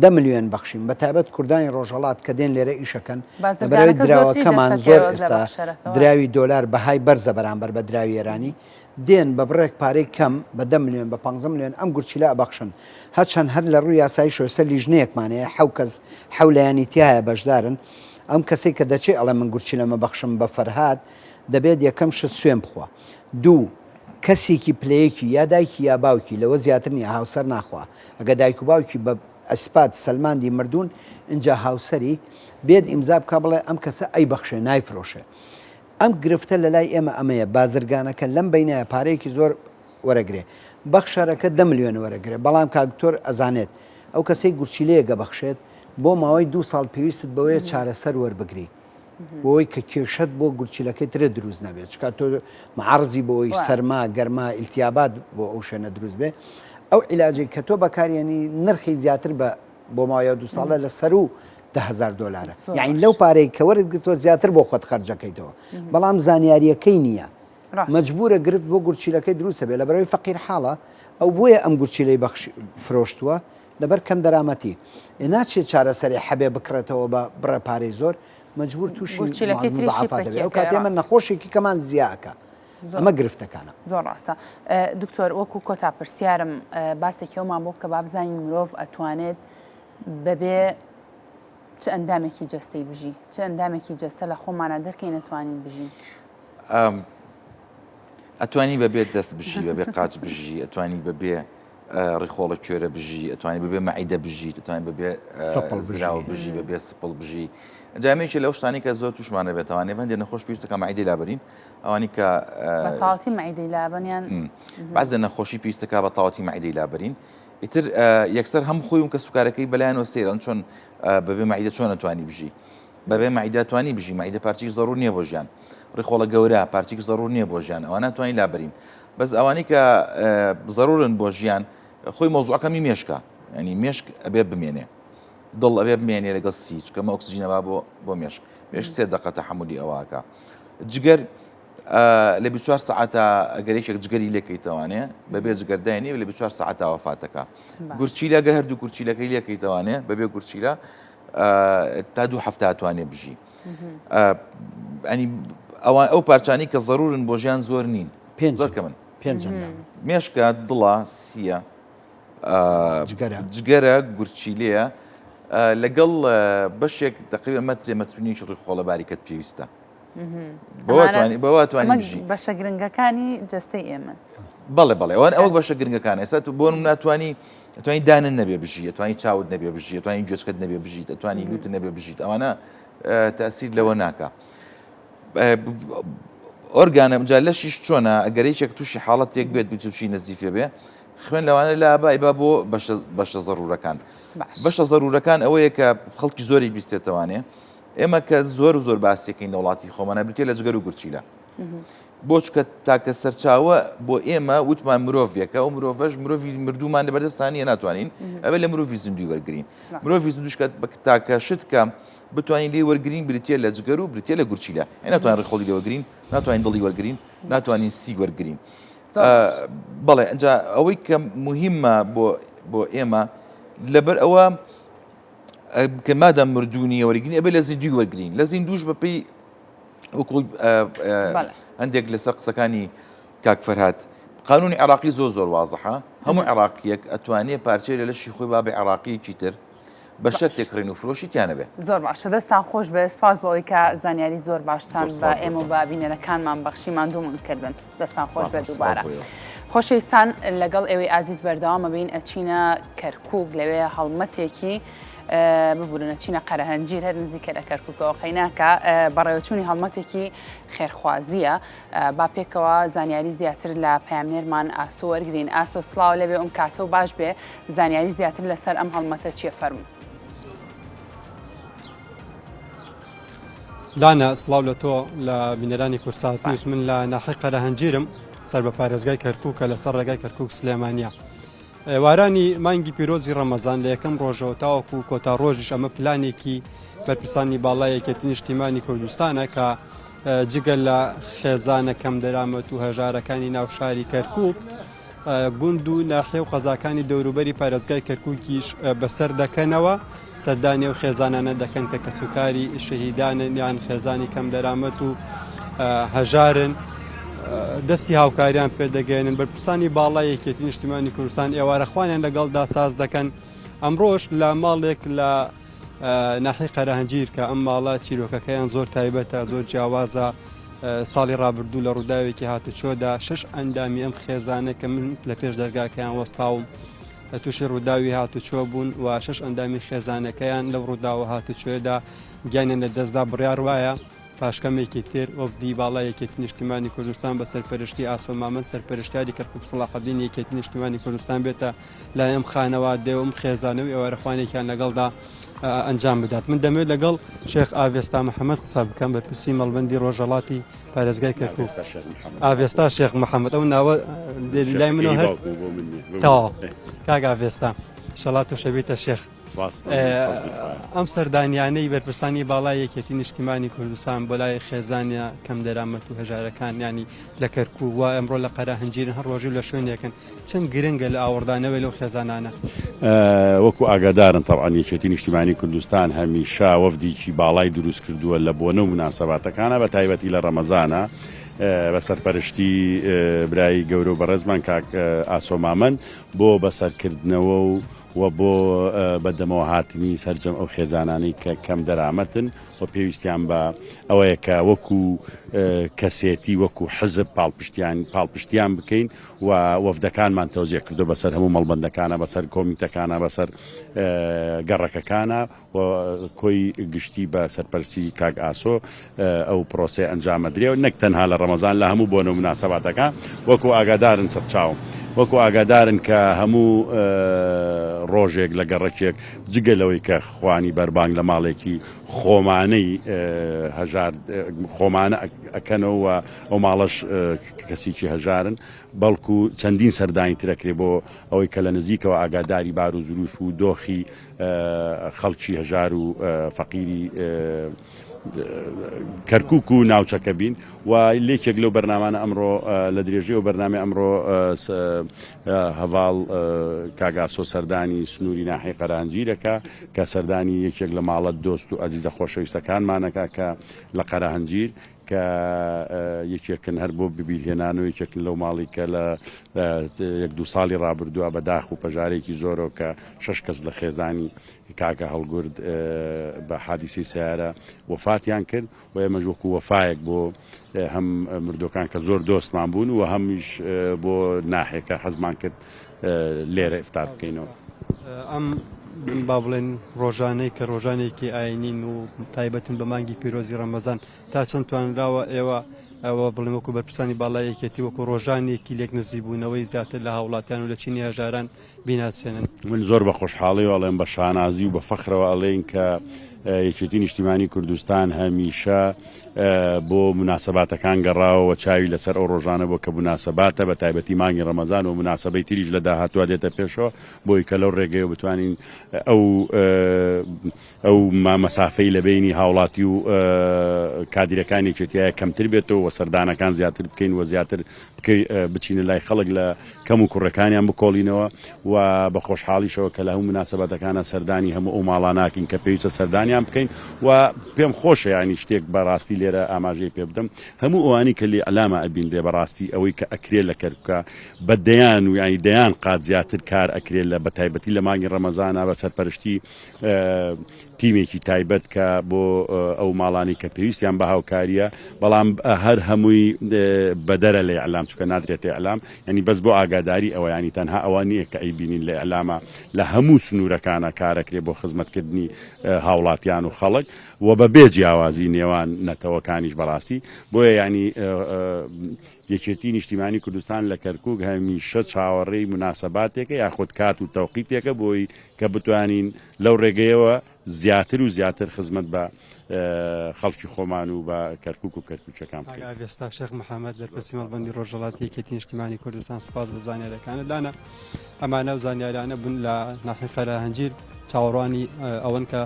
دە ملیۆن بەخشیم بە تایبەت کوردانی ڕۆژهەڵات کە دێن لێرە ئیشەکەن لەبەرئەوەی بازرگانەکە زۆرتری دراوەکەمان زۆر دەستەکەوێت لە ئێستا بەخشەرەکەوە. دراوی دۆلار بەهای بەرزە بەرامبەر بە دراوی ئێرانی دێن بە بڕێک پارەی کەم بە دە ملیۆن بە پانزە ملیۆن ئەم گورچیلە ئەبەخشن هەرچەند هەر لە ڕووی یاساییشەوە ئێستا لیژنەیەکمان هەیە حەو کەس حەو لایەنی تیایە بەشدارن ئەم کەسەی کە دەچێ ئەڵێ من گورچیلەمە بەخشم بە فەرهاد دەبێت یەکەم شت سوێن بخوا دوو کەسێکی پلەیەکی یا دایکی یا باوکی لەوە زیاتر نیە هاوسەر ناخوا ئەگە دایک و باوکی بە ئیسپات سەلماندی مردوون ئینجا هاوسەری بێت ئیمزا بکا بڵێ ئەم کەسە ئەیبەخشێ نایفرۆشێ ئەم گرفتە لەلای ئێمە ئەمەیە بازرگانەکە لەم بەینایە پارەیەکی زۆر وەرەگرێ بەخشەرەکە دە ملیۆن وەرەگرێ بەڵام کاک دکتۆر ئەزانێت ئەو کەسەی گورچیلەیەک ئەبەخشێت بۆ ماوەی دوو ساڵ پێویستت بەوەیە چارەسەر وەربگری بۆی کە کێشەت بۆ گورچیلەکەی ترت دروست نەبێت چکا تۆ معرضی بۆی سەرما گەرما ئیلتیابات بۆ ئەو شوێنە دروست بێ ئەو عیلاجێک کە تۆ بەکارێنی نرخی زیاتر بە بۆ ماوەی دو ساڵە لە سەرو دههزار دلارە یعنی لەو پارەی کە وەرت گرتووە زیاتر بۆ خۆت خەرجەکەیتەوە بەڵام زانیاریەکەی نییە مەجبورە گرفت بۆ گورچیلەکەی دروستە بێ لەبەرەوەی فەقیر حاڵە ئەو بۆیە ئەم گورچیلەی بەخش فرۆشتووە لەبەر کەم دەرامەتی ئێ ناچێت چارەسەری حەبێ بکڕێتەوە بە بڕە پارەی زۆر مەجبور تووشی گورچیلەکەی تریشی مزعفات دەبێت ئەو پەکیەکەی کاتێ ئێمە ڕاست. نەخۆشێکی کەمان زیاکە ئەمە گرفتەکانە. زۆر ڕاستە دکتۆر وەکو کۆتا پرسیارم باسێکی ئەومان بۆ بکە با بزانین مرۆڤ ئەتوانێت بەبێ چ ئەندامێکی جەستەی بژی چ ئەندامێکی جەستە لە خۆمانە دەرکەین ئەتوانین بژین؟ ئەتوانی بەبێ دەست بژی بەبێ قاچ بژی ئەتوانی بەبێ ڕیخۆڵە کوێرە بژی ئەتوانی بەبێ مەعیدە بژیت ئەتوانی بەبێ زراوە بژی بەبێ سپڵ بژی جامێکی لەو شتانی کە زۆر توشمانە بێتوانێ هەندێک نەخۆش پێویستەکە مەعیدەی لابەرین ئەوانی کە بەتەواوەتی مەعیدەی لابەن یان بەعزە نەخۆشی پێویستەکە بە تەواوەتی مەعیدەی لابەرین ئیتر یەکسەر هەم خۆی و کە سوکارەکەی بەلایەنەوە سەیرن چۆن بەبێ مەعیدە چۆن ئەتوانی بژی بەبێ مەعیدە توانی بژی مەعیدە پارچێکی زەڕور نییە بۆ ژیان ڕیخۆڵە گەورە پارچێکی زەڕور نییە بۆ ژیان ئەوانە توانی لابەرین بەس ئەوانەی کە زەرورن بۆ ژیان خۆی مەوزوعەکەمی مێشکە ینی مێشک ئەبێ بمێنێ دڵ ئەبێ بمێنێ لەگەڵ سی چکەمە ئۆکسجینە با بۆ بۆ مێشک مێشک سێ دقە تەحملی ئەوەکە جگەر لە 24 سعاتە ئەگەر یەکێک جگەری لێکەیتەوانێ بەبێ جگەردای نیە لە 24 سعاتە وەفاتەکە گورچیلە گە هەردوو گورچیلەکەی لێکەیتەوانێ بەبێ گورچیلە تا دوو هەفتە ئەتوانێ بژی ئەنی ئەوان ئەو پارچانی کە زەرورن بۆ ژیان زۆر نین پێنج زۆر کەمن پێنج ئەندام مێشکە دڵە سیە جگەرە جگەرە گورچیلەیە لەگەڵ بەشێک تقریبا مەترێ مەترونیش ڕیخۆڵە باریکەت پێویستە بەوە توانی بژی بەشە گرنگەکانی جەستەی ئێمە بەڵێ بەڵێ ئەوان ئەوە بەشە گرنگەکان ئێستا تو بۆن ناتوانانی ئەتوانی دانن نەبێ بژی ئەتوانی چاوت نەبێ بژی ئەتوانی گوێچکەت نەبێ بژیت ئەتوانی لوت نەبێ بژیت ئەوانە تاسیر لەوە ناکە ئۆرگانە جا لەشیش چۆنە ئەگەر یەکێک تووشی حاڵەتێک بێت بتوشی نەزیفێ بێ خوێن لەوانە لا بای با بۆ بەشە زەرورەکان بەشە زەرورەکان ئەوەیە کە خەڵکی زۆری بیستێتەوانێ ئێمە کە زۆر و زۆر باسیەکەین لە وڵاتی خۆمانە بریتە لە جگەر و گورچیلە بۆ چکە تاکە سەرچاوە بۆ ئێمە وتمان مرۆڤێکە ئەو مرۆڤش مرۆڤی مردومان لە بەردەستانیە ناتوانین ئەوێ لە مرۆڤی زیندوی وەرگین مرۆڤی زیندوشکە بە تاکە شت کە بتوانین لێ وەرگین بریتە لە جگەر و بریتە لە گورچیلە ئێ ناتوانین ڕیخۆڵی لێ وەرگین ناتوانین دڵی وەرگین ناتوانین سی وەرگین بەڵێ ئەجا ئەوەی کە مهمە بۆ بۆ ئێمە لەبەر ئەوە کە مادام مردوو نییە وەرگین ئەبێ لە زیندوی وەرگین لە زیندوش بەپی وەکو هەندێک لەسەر قسەکانی کاک فەرهاد قانونی عراقی زۆر زۆر وازحە هەموو عراقیەک ئەتوانێ پارچەی لە لەشی خۆی بابێ عراقیەکی تر بە شەرتێک کڕین و فرۆشی تیانە بێ. زۆر باشە دەستان خۆش بێ سپاس بۆ ئەوەی کە زانیاری زۆر باشتان بە ئێمە و بە بینەرەکانمان بەخشی ماندوومان کردن دەستان خۆش بێ دووبارە. خۆشەویستان لەگەڵ ئێوەی ئازیز بەردەوامە بین ئەچینە کەرکک لەوێ هەڵمەتێکی ببورن ئەچینە قەرەهەنجیر هەر نزیکە لە کەرککەوە قەیناکە بەڕێوەچوونی هەڵمەتێکی خێرخوازیە با پێکەوە زانیاری زیاتر لە پەیامنێرمان ئاسۆ وەرگین ئاسۆ سڵاو لەبێ ئەم کاتە و باش بێ زانیاری زیاتر لەسەر ئەم هەڵمەتە چیە فەرموو. لانا سڵاو لە تۆ لە بینەرانی کوردسات نیوز من لە ناحی قەرەهەنجیرم سەر بە پارێزگای کەرکووکە لەسەر ڕێگای کەرکووک سلێمانە. ئێوارانی مانگی پیرۆزی ڕەمەزان لە یەکەم ڕۆژەوە تاوەکو کۆتا ڕۆژیش ئەمە پلانێکی بەرپرسانی باڵای یەکێتی نیشتیمانی کوردستانە کە جگە لە خێزانە کەمدەرامەت و هەژارەکانی ناو شاری کەرکوک گوند و ناحیە و قەزاکانی دەوروبەری پارێزگای کەرکوکیش بەسەر دەکەنەوە سەردانی ئەو خێزانانە دەکەن کە کەسوکاری شەهیدانن یان خێزانی کەمدەرامەت و هەژارن دەستی هاوکاریان پێدەگەێنن بەرپرسانی باڵای یەکێتی نیشتیمانی کوردستان ئێوارەخوانیان لەگەڵدا ساز دەکەن ئەمڕۆش لە ماڵێک لە ناحی قەرەهەنجیر کە ئەم ماڵە چیرۆکەکەیان زۆر تایبەتە زۆر جیاوازە ساڵی ڕابردوو لە ڕووداوێکی هاتوچۆدا شش ئەندامی ئەم خێزانە کە من لە پێش دەرگاکەیان وەستاوم تووشی ڕووداوی هاتوچۆ بوون و شش ئەندامی خێزانەکەیان لەو ڕووداوە هاتوچۆیەدا گیانیان لە دەستدا بڕیار وایە پاش کەمێکی تر وەفدی باڵای یەکێتی نیشتیمانی کوردستان بە سەرپەرشتی ئاسۆ مامەند سەرپەرشتیاری کەرکوک سەڵاحەدین یەکێتی نیشتیمانی کوردستان بێتە لای ئەم خانەوادەیە و ئەم خێزانە و ئێوارەخوانێکیان لەگەڵدا ئەنجام بدات من دەمەوێت لەگەڵ شێخ ئاڤێستا محەممەد قسە بکەم بەرپرسی مەڵبندی ڕۆژهەڵاتی پارێزگای کەرکوک ئاڤێستا شێخ محەممەد ئەو ناوە لای منەوە هەر تەواو کاک ئاڤێستا شەڵات و شەبیتە شێخ ئەم سەردانیانەی بەرپرسانی باڵای یەکێتی نیشتیمانی کوردستان بۆ لای خێزانە کەم دەرامەت و هەژارەکان ینی لە کەرکوک و ئەمڕۆ لە قەرە هەنجیرن هەر ڕۆژی لە شوێنێکن چەند گرنگە لە ئاوڕدانەوەی لەو خێزانانە؟ وەکو ئاگادارن تەبعەن یەکێتی نیشتیمانی کوردستان هەمیشە وەفدێکی باڵای دروست کردووە لە بۆنە و موناسەباتەکانا بە تایبەتی لە ڕەمەزانا بە سەرپەرشتی برای گەورە و بەڕێزمان کاک ئاسۆ مامەند بۆ بەسەرکردنەوە و و بۆ بەدەمەوە هاتنی سەرجەم ئەو خێزانانەی کە کەم دەرامەتن و پێویستیان بە ئەوەیە کە وەکو کەسێتی وەکو حزب پاڵپشتیان پاڵپشتیان بکەین و وەفدەکانمان تەوزیع کردو بەسەر هەموو مەڵبەندەکانە بەسەر کۆمیتەکانە بەسەر گەڕەکەکانە و کۆی گشتی بە سەرپەرستی کاک ئاسۆ ئەو پرۆسەیە ئەنجامەدرێ و نەک تەنها لە ڕەمەزان لە هەموو بۆنە و مناسەباتەکان وەکو ئاگادارن سەرچاوم وەکو ئاگادارن کە هەموو ڕۆژێک لە گەڕەکێک جگە لەوەی کە خوانی بەربانگ لە ماڵێکی خۆمانەی هەژار خۆمانە ئەکەنەوە و ئەو ماڵەش کەسێکی هەژارن بەڵکو چەندین سەردانی ترەکرێ بۆ ئەوەی کە لە نزیکەوە ئاگاداری بار و زروف و دۆخی خەڵکی هەژار و فەقیری کەرکک و ناوچەکە بین و لێکێک لەو بەرنامانە ئەمڕۆ لە درێژەی و بەرنامەی ئەمڕۆ هەڤاڵ کاگاسۆ سەردانی سنووری ناحی قەرانجیرەکە کە سەردانی یەکێک لە ماڵە دۆست و ئەزیزە خۆشەویستەکانمانەکە کە لە قەرەهەنجیر کە یەکێکن هەر بۆ ببیرهێنانەوە یەکێکن لەو ماڵی کە لە یەک دوو ساڵی ڕابردووە بە داخ و پەژارێکی زۆرەوە کە شەش کەس لە خێزانی کاکە هەڵگورد بە حادیسەی سیارە وەفاتیان کرد و ئێمەش وەکو وەفایەک بۆ هەم مردوەکان کە زۆر دۆستمان بوون و هەمیش بۆ ناحێکە حەزمان کرد لێرە ئفتار بکەینەوە. ئەم با بڵێن ڕۆژانەی کە ڕۆژانێکی ئاینین و تایبەتن بە مانگی پیرۆزی ڕەمەزان تا چەند توانراوە ئێوە ئەوە بڵێن وەکو بەرپرسانی باڵای یەکێتی وەکو ڕۆژانێکی لێک نزیکبوونەوەی زیاتر لە هاوڵاتیان و لە چینی هەژاران بیناسێنن؟ من زۆر بە خۆشحاڵیەوە ئەڵێم بە شانازی و بە فەخرەوە ئەڵێین کە یەکێتی نیشتیمانی کوردستان هەمیشە بۆ موناسەباتەکان گەڕاوە چاوی لەسەر ئەو ڕۆژانە بۆ کە موناسەباتە بە تایبەتی مانگی ڕەمەزان و موناسەبەی تریش لە داهاتوە دێتە پێشەوە بۆی کە لەو ڕێگەیەوە بتوانین ئەو ئەو مەسافەی لە بەینی هاوڵاتی و کادیرەکانی یەکێتیایە کەمتر بێتەوە و سەردانەکان زیاتر بکەین و زیاتر بچینە لای خەڵک لە کەم و کوڕەکانیان بکۆڵینەوە و بە خۆشحاڵیشەوە کە لە هەموو مناسبەتەکانە سەردانی هەموو ئەو ماڵاناکەین کە پێویستە سەردانیان بکەین و پێم خۆشە ینی شتێک بەڕاستی لێرە ئاماژەی پێ بدەم هەموو ئەوانی کە لێ ئەلاما ئەبینرێ بەڕاستی ئەوەی کە ئەکرێ لە کەرکوکە بە دەیان و ینی دەیان قات زیاتر کار ئەکرێت لە بەتایبەتی لە مانگی ڕەمەزانە بە سەرپەرشتی تیمێکی تایبەت کە بۆ ئەو ماڵانی کە پێویستیان بە هاوکاریە بەڵام هەر هەمووی بەدەرە لە ئیعلام چونکە نادرێتە ئیعلام ینی بەس بۆ ئاگاداری ئەوە ینی تەنها ئەوە نییە کە ئەیبینین لە ئیعلامە لە هەموو سنوورەکانە کارەکرێ بۆ خزمەتکردنی هاوڵاتیان و خەڵک و بە بێ جیاوازی نێوان نەتەوەکانیش بەڕاستی بۆیە ینی یەکێتی نیشتیمانی کوردستان لە کەرکک هەمیشە چاوەڕێی مناسباتێکە یاخود کات و تەوقیتێکە بۆی کە بتوانین لەو ڕێگەیەوە زیاتر و زیاتر خزمەت بە خەڵکی خۆمان و بە کەرکک و کەرکوچەکان بکەین. ئاڤێستا شێخ محەممەد بەرپرسی مەڵبەندی ڕۆژهەڵاتی یەکێتی نیشتیمانی کوردستان سوپاس بە زانیاریەکانت دانا ئەمانە و زانیارانە بوون لە ناحیەی قەرەهەنجیر چاوەڕوانی ئەوەن کە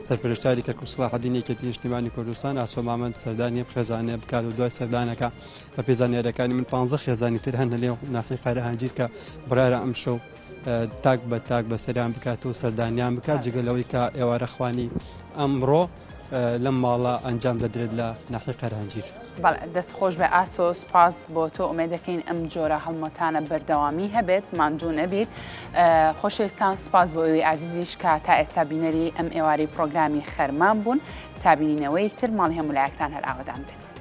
سەرپەرشتاری کەرکوک سڵاحەدین یەکێتی نیشتیمانی کوردستان ئاسۆ مامەند سەردانی ئەم خێزانەیە بکات و دوای سەردانەکە بە پێی زانیاریەکانی من 15 خێزانی تر هەن لە نێو ناحیەی قەرەهەنجیر کە بڕیارە ئەمشەو تاک بە تاک بەسەریان بکات و سەردانیان بکات جگە لەوەی کە ئێوارە خوانی ئەمڕۆ لەم ماڵە ئەنجام دەدرێت لە ناحیەی قەرهەنجیر. بەڵێ دەست خۆش بێ ئاسۆ سوپاس بۆ تۆ ئومێد دەکەین ئەم جۆرە هەڵمەتانە بەردەوامی هەبێت ماندوو نەبیت خۆشەویستان سوپاس بۆ ئێوەی ئازیزیش کە تا ئێستا بینەری ئەم ئێوارەی پرۆگرامی خەرمان بوون تا بینینەوەیەکتر ماڵی هەموو لایەکتان هەر ئاوەدان بێت.